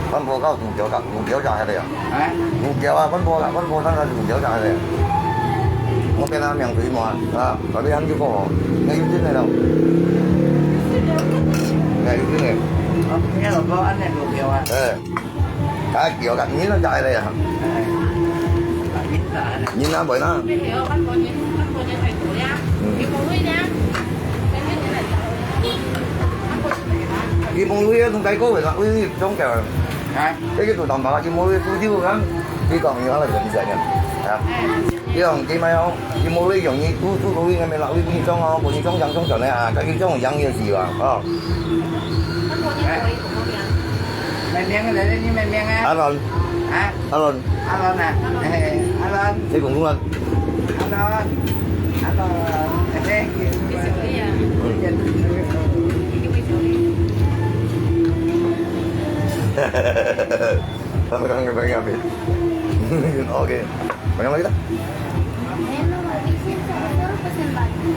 Kan bo ka o tung kiao ka, tung kiao ka hai ya. Ha? Tung kiao a, kan bo ka, kan bo ka tung kiao ka hai ya. Mo kena miang tui mo a. Ha, tapi han ju ko. Nga yu tin na lo. Nga yu tin na. Nga lo ko an ne tung kiao a. Eh. Ka kiao ka, ni na jai le ya. Ni na boi na. Hmm. Ki mong lui ya, tung kai ko we na, ui, ui, trong kiao. 啊，這个做當白，佢無來煮酒啊，佢講你拿來做麼个啊？啊，佢講佢買哦，佢無來用你煮煮煮，應該沒落去分你裝哦，分你裝裝裝裝个啊，該佢裝裝个是吧？哦。 咩名啊？你，你咩名啊？阿倫。啊？阿倫。阿倫啊？嘿，阿倫。你講講啊。阿倫，阿倫，嘿，嘿。嗯。Sama-sama dengan Abi. Oke. Pegang lagi dah.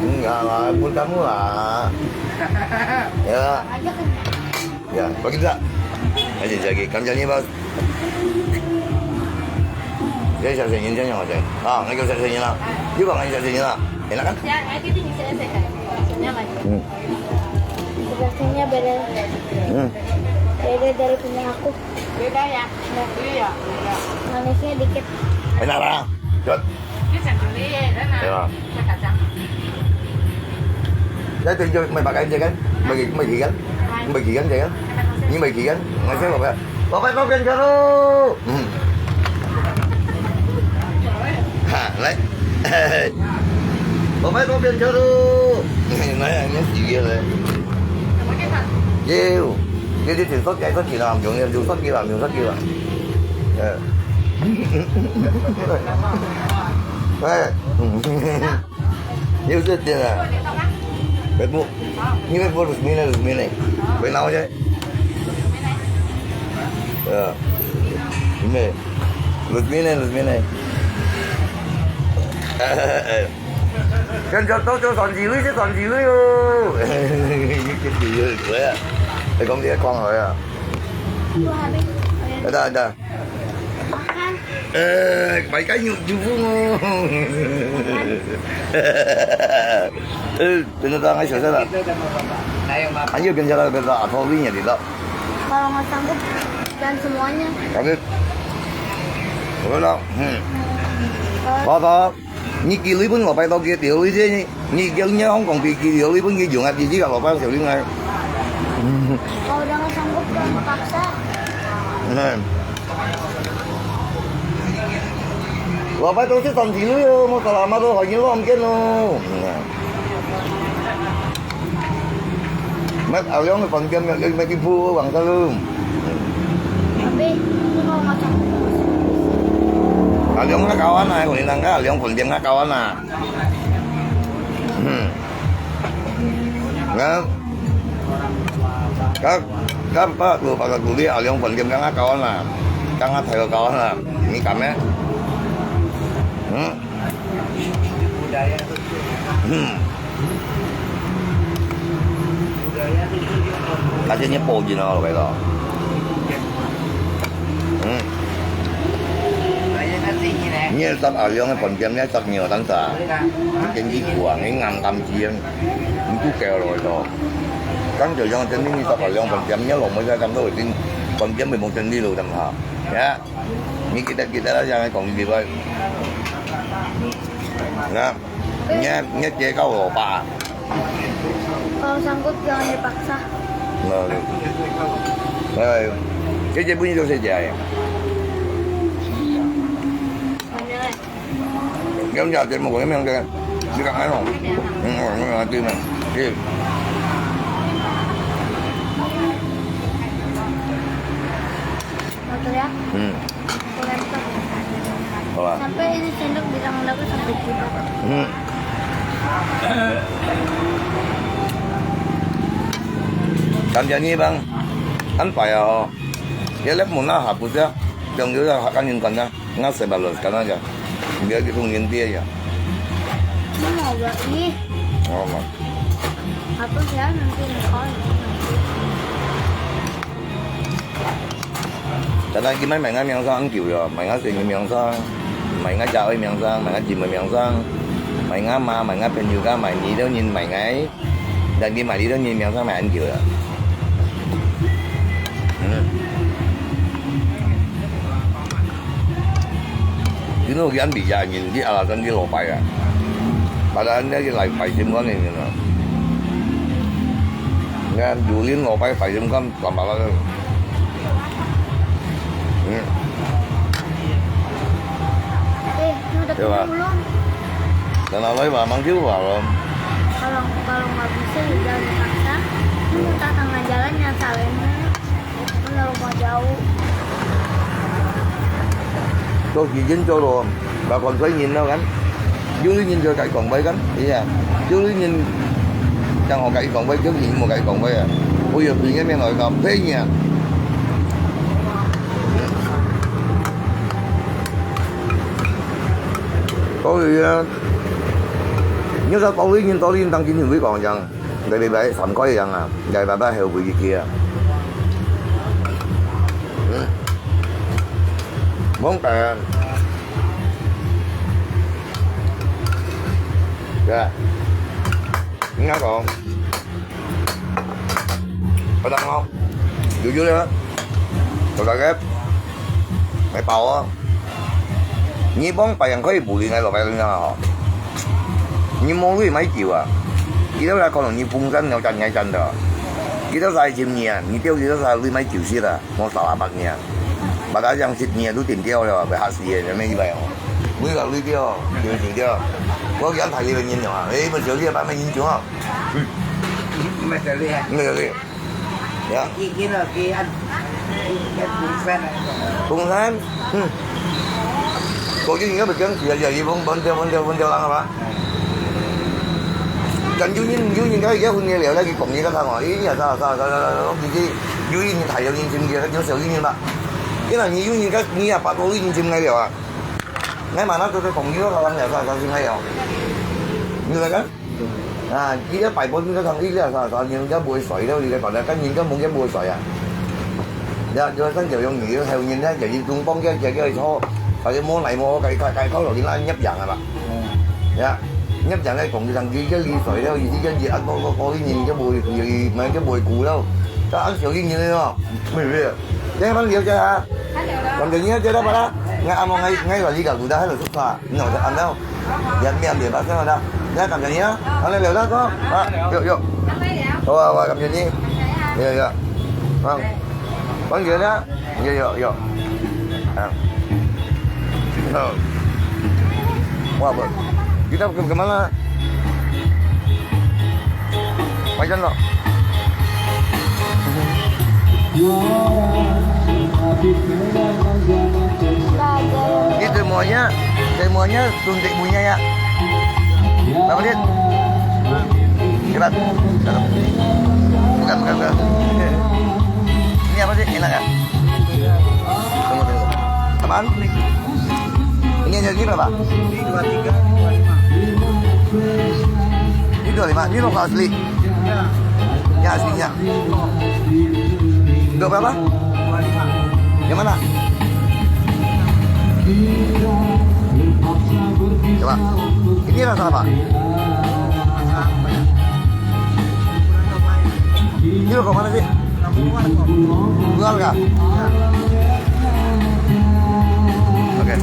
Enggak lah, buat kamu lah. Ya. Ya, bagi tak? Aja lagi, kamu jangan bos. Jadi saya ingin tanya macam, ah, nggak usah saya lah. Juga nggak usah saya lah. Enak kan? Hmm. Rasanya beda, hmm, beda dari punya aku. Beda ya? Iya, beda. Manisnya dikit. Enak lah. Jod. Ini sendiri, enak. Ya. Saya kacang. Saya tunjuk mai pakai dia kan? Bagi, bagi kan? Bagi kan dia kan? Ini bagi kan? Masih apa? Bapak kau kan karo. Hmm. Ha, 來。Bapak kau kan karo. Nah, ini sih dia lah. Yo, dia dia sốt cái sốt gì nào, dùng dùng sốt gì làm, dùng sốt gì làm. Ờ. Ê. Nếu sốt gì là. Bếp bút. Ini bếp bút, Rusmine, Rusmine. Bếp nào chứ? Ờ. Ini. Rusmine, Rusmine. Ê. Kan jatuh tu sandiri si sandiri yo. Ini kita dia, ya. Eh, kau dia kau ya. Ada, ada. Eh, baik kan yuk jubung. Eh, benar tak ngai sasa tak? Ayo kan jalan betul atau ni ya tidak? Kalau nggak sanggup, dan semuanya. Tapi, betul tak? Hmm. Apa? Ni kilo pun lauk pai tau kilo, kilo ni, ni kilo ni Hong Kong pi kilo pun ni jung ati ji lauk pai sio ling ai. Kalau udah nggak sanggup, jangan dipaksa. Nah. Lauk pai tau si sandiri yo, mau selama tu hanya lo mungkin lo. Nah. Mat Aliong ke panjam yang jadi mati bu wang salum. Tapi, kalau nggak sanggup, Aliong na kawan na, kung inang ka, Aliong panjam na kawan na. Hmm. Nga, ka, ka pa, lu pa ka kuli, Aliong panjam ka nga kawan na. Ka nga tayo kawan na. Ni kami. Hmm. Hmm. Kasi niya po ginawa ko ito. Hmm. Niya sa Aliong ang panjam niya sa niyo tansa. Ang hindi kuwang, ang ang kamjiyang. Ang tu kaya lo ito. Kan jayang ang hindi sa Aliong panjam niya lo mo sa kan to itin panjam mo hindi lo tansa. Ya. Ni kita-kita lah jangan kong di ba. Nga, nga, nga dia kau lo pa. Kalau sanggup jangan dipaksa. Nah. Ay, kaya dia bunyi tu saja ya. Yang jahat dia mau kau yang dia dia kan ano. Hmm, orang yang hati mah. Dia. Betul ya? Hmm. Aku lempar. Apa? Sampai ini sendok bilang aku sampai tidak. Hmm. Kan jadi bang, kan payah oh. Ya lep muna hapus ya, yang dia akan yang kan ya, nggak sebab los kan aja. Dia gitu ngin dia ya. Ini mau gak ih? Oh, mah. Hapus ya nanti nakal. Tadi kita mai ngah miang sang kiu ya, mai ngah sini miang sang, mai ngah jauh miang sang, mai ngah jim miang sang, mai ngah ma, mai ngah penyu ka, mai ni tu nyin mai ngai, dan di mai ni tu nyin miang sang mai an kiu ya. Hmm. Kino kian bi ya nyin di alasan di lopai ya. Padahal dia di lai pai sim kan ini na. Ngan julin lopai pai sim kan tambah lah. Di ba? Belum. Dan awai ba, mang tiu ba lo. Kalau kalau nggak bisa ya jangan dipaksa. Ini datang aja lah nyata ini. Kalau mau jauh. 做時間做咯，把看衰人咯，kan。有啲人就該講話，kan，係啊。有啲人正好該講話，有啲人無該講話啊。我有時間面來講，騙人。所以啊，你說道理，人道理，當今天會講講。 你禮拜三開樣啊，你禮拜後悔一去啊。嗯。罔个。對啊。應該講，不能哦。有有的，有那個，沒包哦。 你罔擺樣可以無理𠊎老闆娘啊吼。你無鐳買酒啊？佢兜來可能你風扇了站𠊎站的。佢兜來尋你啊，你叫佢兜來鐳買酒食啊，無三百你啊。把他這樣食你啊，都頂掉了，會嚇死人，沒一百哦。鐳了鐳掉，有錢掉。我講大陸个人了啊，誒，不小心把沒人種啊。嗯。沒小心啊。沒小心。 呀。佢佢个佢安，佢佢風扇啊。風扇，嗯。過去人家不講，也也一風風掉風掉風掉人了吧？但有人有人家也分裂了，那個講你个看哦，咦，呀，啥啥啥啥啥，其實有人大有人情節，有小有人吧。因為你有人家你也把多人情來了啊。那嘛，那都是講你个看人家啥啥情來了。你那個？ 啊，佢一擺本身都同意了，啥啥，人家毋會衰了，你來辦啊，跟人家無，人家毋會衰啊。呀，就算就用你，還有人家就係東方个，就叫佢錯，或者無奈無何，該該該靠落去那攝影啊嘛。嗯。呀，攝影來講，就同佢叫佢衰了，佢就叫佢啊，多多多一年就無，就無，就無顧了，但係小一年了咯，對不對？你還了解啊？感謝你啊，知道吧啦？你阿毛，𠊎𠊎來你个，你在安到。 也沒有，沒有發生了。那感謝你啊，好了，聊到這，啊，有有，好啊好啊，感謝你，有有，啊，感謝你啊，有有有，啊，好，哇不，你在幹嘛呢？ Macam tu. Ini semuanya, semuanya suntik punya ya. Berapa duit? Cepat. Bukan, bukan, bukan. Ini apa sih? Enak ya? Tunggu, tunggu. Apaan? Ini aja ini berapa? Ini dua tiga, dua lima. Ini dua lima, ini lokal asli. Ya. Yang aslinya. Untuk berapa? Dua lima. Yang mana? Coba. Ini rasa apa? Ini lokal mana sih? Keluarga? Oke.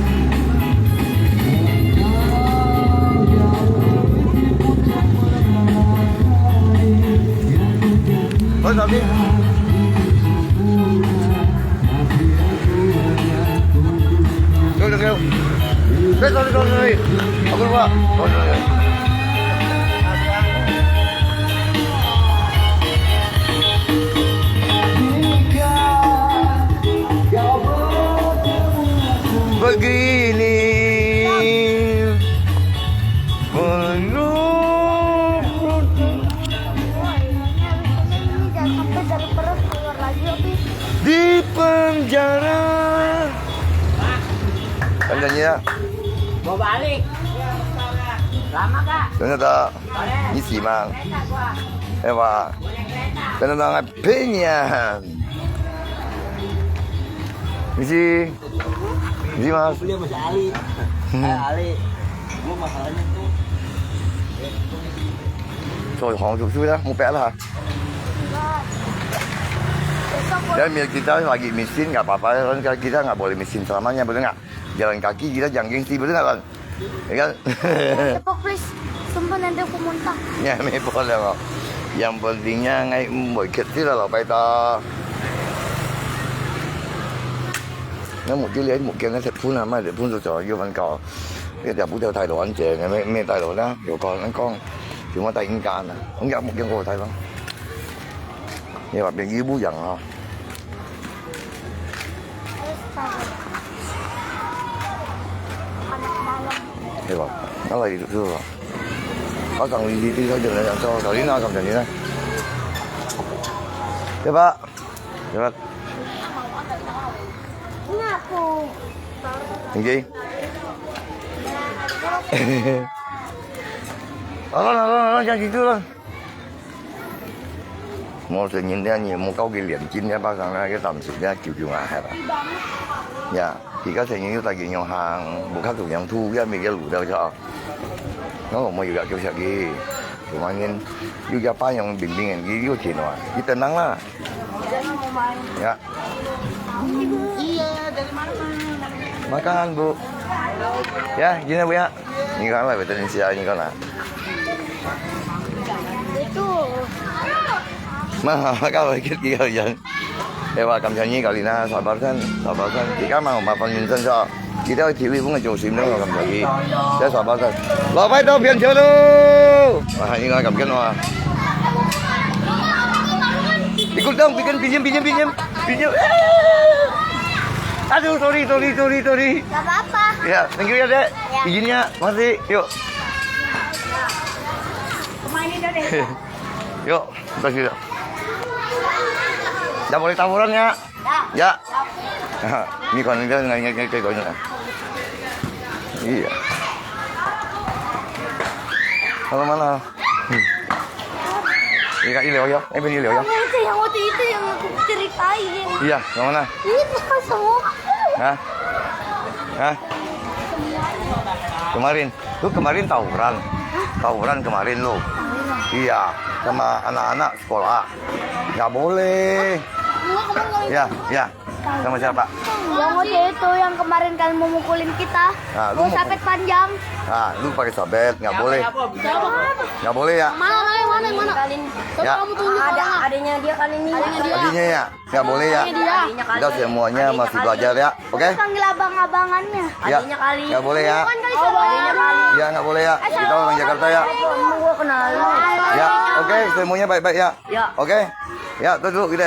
Halo, Sabi. Go, go, go. Sorry, sorry, sorry, sorry. Aku lupa. Sorry, sorry. Begini menurut Jangan sampai dari perut keluar lagi, Opi. Di penjara. Kan nyanyi ya? Mau balik. Lama, Kak? Ternyata. Boleh. Isi, Mang. Kereta gua. Eh, Pak. Boleh kereta. Ternyata ngai penyan. Isi. Isi, Mas. Beli sama si Ali. Hmm. Eh, Ali. Gua masalahnya tuh. So, hong susu dah, mau pek lah. Dan bila kita lagi miskin, nggak apa-apa, kan kita nggak boleh miskin selamanya, betul nggak? Jalan kaki kita jangan gengsi, betul nggak, Ron? Ya kan? Tepuk, please. Sumpah nanti aku muntah. Ya, 没problem哦。Yang pentingnya ngai mui kecil lah, 老白搭。那目珠里目镜那些phun啊，买的phun就走，又很高。这条布条太乱，这没没带了啦，有可能讲，什么带印干了，人家不给我带了，你那边衣服样啊。对吧？那来就是吧。我讲你你你你讲说，搞你那讲讲你呢，对吧？对吧？OK。好了好了好了，讲几句了。 無承認咧，你無搞佢練筋咧，巴上咧，佢當時咧，救救啊，係吧？呀，佢个承認又在佢樣行，無看到樣土，也沒个路了，就。那我們有要救下去，有萬年，又要半樣明明，佢有錢哇，佢等人啦。呀。Makan, Bu. Ya, gini, Bu, ya. Ini kan lah, betul ni siya, ini kan lah. Itu. Mana, kau ikut dia, Yan? Eh, wah, kamsian ni kali na, sabar san, sabar san. Kita mau makan minsan sa. Kita TV pun nggak jauh sini, kamsian ni. Saya sabar san. Lo, pai tau pian jauh lu. Wah, ini kan kamsian, wah. Ikut dong, bikin pinjam, pinjam, pinjam. Pinjam. Aduh, sorry, sorry, sorry, sorry. Gak apa-apa. Ya, thank you ya, Dek. Ya. Izinnya, masih. Yuk. Yuk, kasih yuk. Dah boleh tawuran ya? Ya. Ya. Ni kan ni kan ni kan ni kan. Iya. Halo, mana? Hmm. Ini kan ini ya? Eh, ini ya? Yang itu, yang waktu itu yang aku ceritain. Iya, yang mana? Itu kan semua. Hah? Hah? Kemarin, lu kemarin tawuran. Tawuran kemarin lu. Iya, sama anak-anak sekolah. Nggak boleh. Ya, ya. Sama siapa? Yang waktu itu yang kemarin kalian mau mukulin kita. Ah, lu mau sapet panjang. Ah, lu pakai sapet, nggak boleh. Nggak boleh ya. Mana, mana, mana, mana? Ya. Kamu tunjuk ada, adanya dia kali ini. Adanya dia. Adanya ya. Nggak boleh ya. Adanya dia. Kita semuanya masih belajar ya, oke? Panggil abang-abangannya. Ya. Adanya kali. Nggak boleh ya. Bukan kali. Adanya kali. Ya, nggak boleh ya. Kita orang Jakarta ya. Gua kenal. Ya, oke, semuanya baik-baik ya. Ya. Oke. Ya, tuh dulu gitu.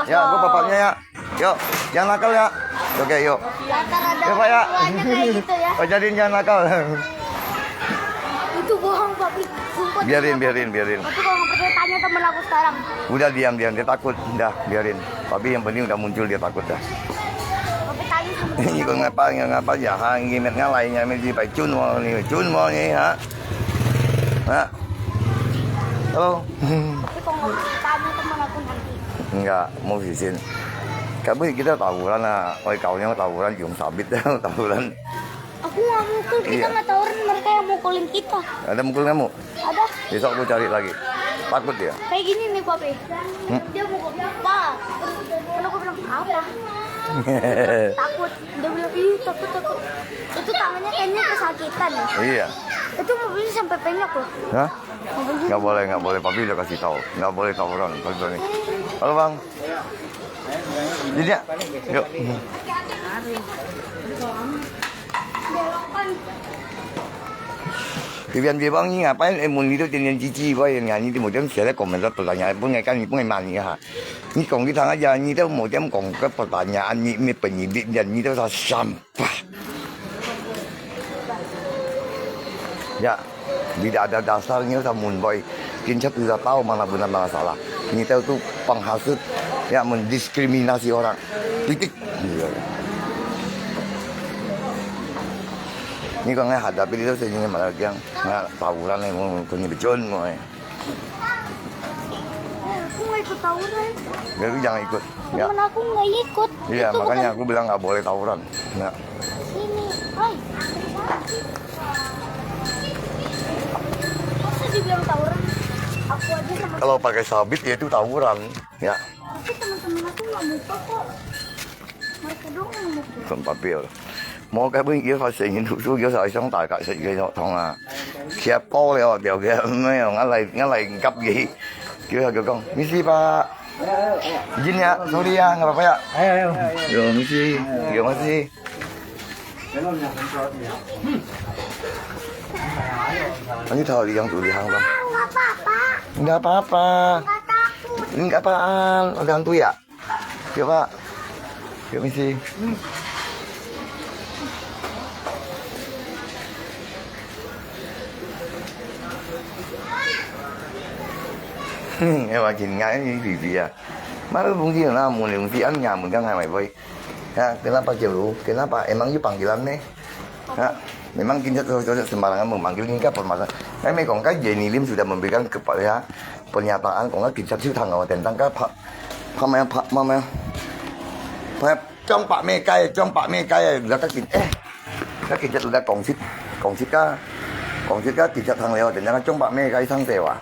Ya, gua bapaknya ya. Yuk, jangan nakal ya. Oke, yuk. Rata-rata ya, Pak ya. Semuanya kayak gitu ya. Ajarin jangan nakal. Itu bohong, Papi. Sumpah. Biarin, biarin, biarin. Tapi kalau nggak percaya, tanya temen aku sekarang. Udah diam, diam, dia takut. Udah, biarin. Tapi yang penting udah muncul, dia takut dah. Papi tanya sama temen aku. Ini kok ngapa, ngapa ya? Ha, ngimet ngalai, ngimet di pai chun mo ni, chun mo ni, ha? Ha? Halo. Tapi kalau nggak tanya temen aku nanti. Enggak, mau izin. Kamu kita tawuran ah, oi kau yang tawuran, yung sabit tawuran. Aku nggak mukul, kita nggak tawuran, mereka yang mukulin kita. Ada mukul kamu? Ada. Besok aku cari lagi. Takut dia. Kayak gini nih, Papi. Hmm? Dia mukul, "Pak." Terus aku bilang, "Apa?" Takut. Dia bilang, "Ih, takut, takut." Itu tangannya kayaknya kesakitan. Iya. Itu mobilnya sampai penyok loh. Hah? Mobilnya. Nggak boleh, nggak boleh. Papi udah kasih tahu. Nggak boleh tawuran. Papi udah nih. Halo, Bang. Ini dia. Yuk. Belokan. Biar, biar bang ni ngapain? Eh, mun itu tian-tian cici, boy, yang nyanyi itu macam saya komentar pertanyaan pun kan, pun mani ha. Ni kong kita aja, ni tu macam kong ke pertanyaan ni, ni penyidik dan ni tu sampah. Ya, tidak ada dasarnya, sa mun boy. Kincap sudah tahu mana benar mana salah. Ni tu tu penghasut, ya, mendiskriminasi orang. Titik. Ni kau ngai hadapi dia tu sini malah yang ngai tawuran ni, mun kau ni becun mo eh. Aku nggak ikut tawuran. Jadi jangan ikut. Ya. Temen aku nggak ikut. Iya, itu makanya bukan aku bilang nggak boleh tawuran. Ya. Ini, hai. Masa dibilang tawuran? Aku aja sama. Kalau pakai sabit ya itu tawuran. Ya. Tapi teman-teman aku nggak muka kok. Mereka doang yang muka. Kon papil. Mo ka bun iyo fa se yin hu su iyo sa song ta ka se ge yo tong a. Kia po le o teo ge me yo nga lai nga lai kap ge. Kio ya kong. Misi pa. Jin ya, sorry ya, nggak apa-apa ya. Ayo, ayo. Yo misi, yo masi. 你頭里向肚里行咯。我爸爸，你个爸爸，我大姑，你个爸爸，我两对啊，对吧？有没事？嗯，哎，我今天你弟弟啊，mana mungkin lah, mungkin si an nyamun kan hai mai boy. Ha, kenapa jauh? Kenapa? Emang you panggilan ne? Ha, memang kita tu, tu sembarangan memanggil ni kan permasalahan. Ngai mai kong kan Jenny Lim sudah memberikan kepada pernyataan kong kan kita tu tang awak tentang kan pak, pak mai pak, pak mai, pak, cong pak mai kai, cong pak mai kai, dah tak eh, dah kita sudah kongsit, kongsit kan, kongsit kan kita tang lewat tentang cong pak mai kai sang dewa.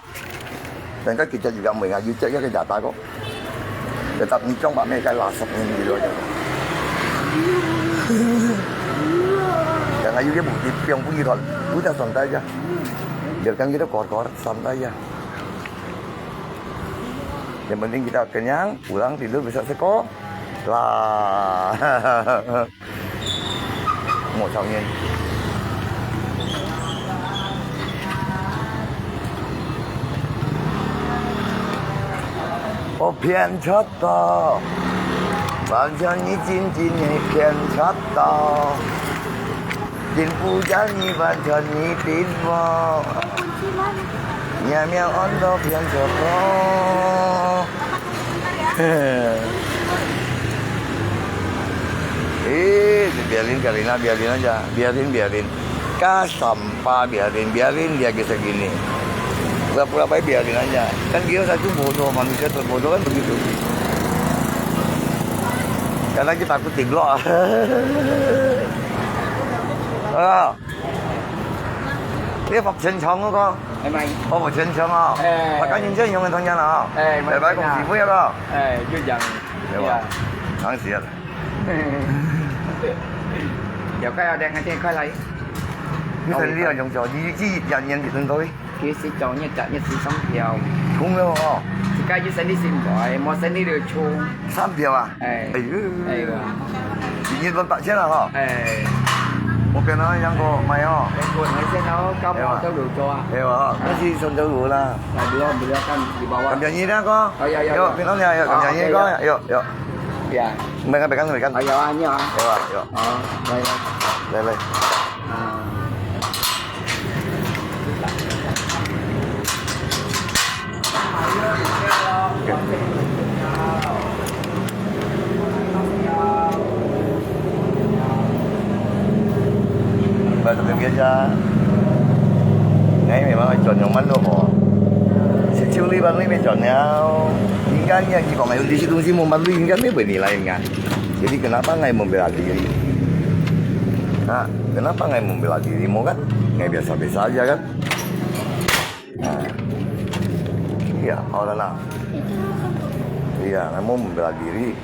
Dan kan kita juga mengayu cek ya ke data kok. Tetap ni cong pak mai kai lasap ni ni lo. Dan ayu ke bukti piang pun ikon. Udah santai aja. Biarkan kita kotor-kotor santai aja. Yang penting kita kenyang, pulang tidur besok sekolah. Lah. 我讨厌。我偏差到，完全你真正的偏差到，真不然你完全你病我，你还没有按到偏差到。 Eh, biarin, biarin lah, biarin aja. Biarin, biarin. Ka sampah, biarin, biarin dia kisah gini. Pura-pura baik, biarin aja. Kan dia satu bodoh, manusia terbodoh kan begitu. Karena kita takut diblok. Ah. 你學全場嗰個？係咪？我學全場啊！誒，大家認真用个同樣啊！誒，拜拜，恭喜會啊！誒，就這樣。對吧？對啊。當時啊。有快要兩個電快來。你生理啊，用腳，你，你一年一年幾多？其實做一隻一次三條。空了哦。自家就生理先來，無生理就衝。三條啊？ 哎。哎呦。哎呦。一日分八千了哈。哎。我跟他講過買哦。哎，我買先哦，搞不好都有做啊。哎呦哈，那是順德路啦。哎，不要，不要看，你把我。感謝你那個。哎呀呀呀。有，平常你有，感謝你那個，好，OK，有。有，有。呀。沒看，沒看，沒看。哎，有啊，你有啊。有啊，有。好，來，來。來，來。 啊。Ba, tapi biasa. Ngai memang cun yang malu ho. Seculi bang ni cun ya. Ingat ya, di bang ni si tung si mo malu ingat ni boleh lain kan. Jadi kenapa ngai membela diri? Ha, kenapa ngai membela diri mo kan? Ngai biasa-biasa aja kan. Ha. Iya, awak lah. Iya, ngai mo membela diri.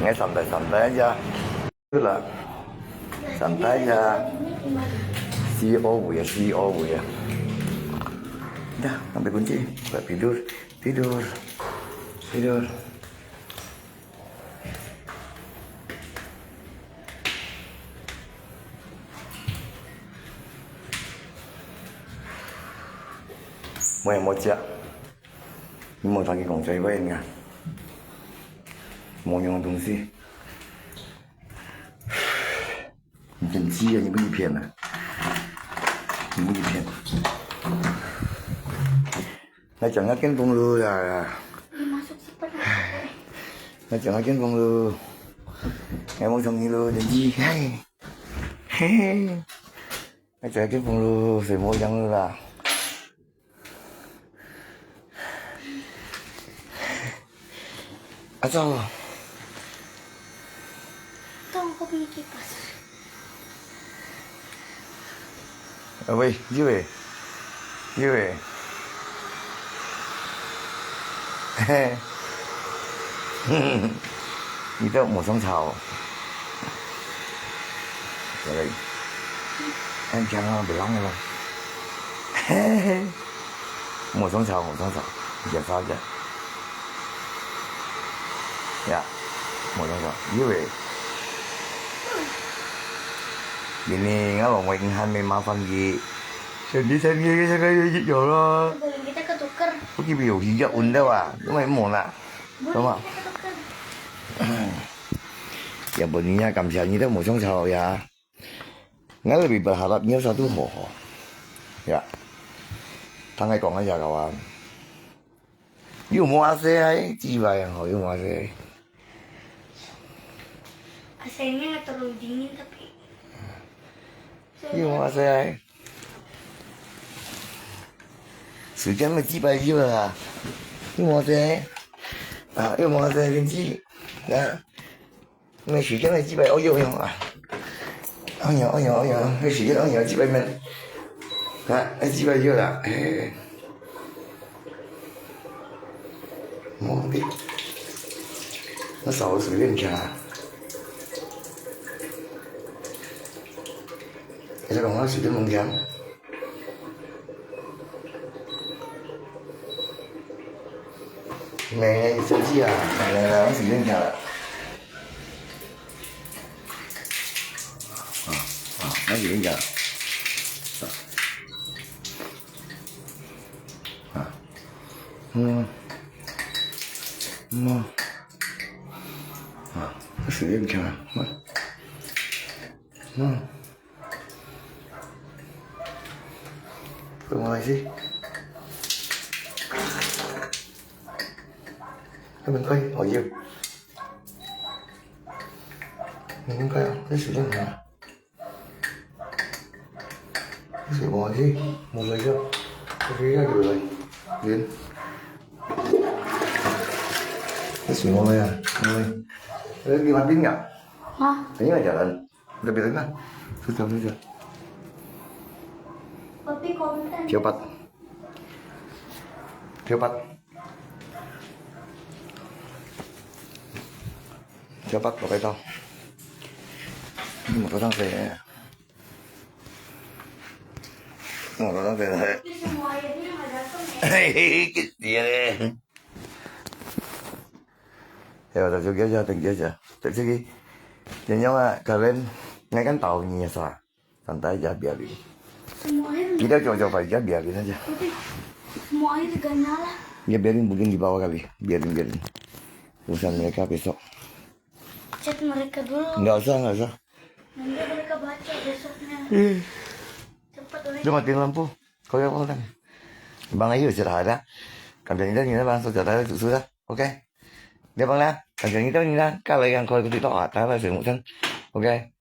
Ngai santai-santai aja. Itulah. Santai aja. C E O ya, C E O ya. Dah, ambil kunci. Buat tidur. Tidur. Tidur. Mo yang mo cia. Ni mo tadi kong cai wen nga. Mo yang tungsi. 你真急啊，你不一片啊？你不一片。 Ngai chang ngai ken pung lu ya. Ngai chang ngai ken pung lu. Ngai mong chang ni lu, janji. Hai. Hai. Ngai chang ngai ken pung lu, sui mo yang lu la. Aco. Tong ko pi ki pas. Ơ, wei, ji wei. Ji wei. Ni tao mo song chao. Sorry. Em chang lo, belong lo. Mo song chao, mo song chao. Ji sao ji. Ya, mo song chao. Ji wei. Ini ngalo mo inghan me mafan gi. Sendiri sendiri saya kaya yo lo. Boleh kita ke tuker. Pergi biu hijau unda wa. Cuma mau nak. Boleh Sama. Kita ke tuker. Ya beninya kamsianya tu mau song sao ya. Ngai lebih berharap nyo satu ho. Ya. Tangai kong aja kawan. Yuk mau ase ai, jiwa yang ho yuk mau ase. Asenya nggak terlalu dingin tapi. Yuk mau ase ai. 時間乜幾百秒啦，又無得，啊，又無得天氣，啊，那時間乜幾百，哦喲喲啊，哦喲哦喲哦喲，那時間哦喲幾百秒，啊，那幾百秒啦，哎，無得，那少了隨便吃啊，那個我隨便弄吃。 沒，生氣啊！來來來，我洗面奶了。啊啊，我洗面奶了。啊，嗯，嗯，啊，我洗面奶了。嗯，嗯。 Kau mau isi? Kau main kau, oh iya. Main kau, ini sudah mana? Ini sudah mau isi, mau belajar. Mau belajar di mana? Din. Ini sudah mau ya? Mau. Lagi mati nggak? Hah? Ini nggak jalan. Udah biarin lah. Sudah, sudah. Tapi konten. Cepat. Cepat. Cepat, pakai tau. Ini mau pasang saya. Mau pasang saya. Ini semua airnya nggak datang ya? Hehehe, kecil deh. Ya, tak juga aja, tak juga aja. Tak sigi. Jangan nyawa kalian ngai kan tahu ni ya sa. Santai aja, biarin. Semua air. Kita coba-coba aja, biarin aja. Tapi semua air gak nyala. Ya biarin, mungkin di bawah kali. Biarin, biarin. Urusan mereka besok. Chat mereka dulu. Nggak usah, nggak usah. Nanti mereka baca besoknya. Ih. Cepat, Oi. Dia matiin lampu. Kau yang apa kan? Bang ayo istirahat dah. Kami ini dah, ini dah, bang, sudah dah, sudah. Oke. Dia bang lah. Kami ini dah, ini dah. Kalau yang kau ikut itu, ah, tak ada sih, Musan. Oke.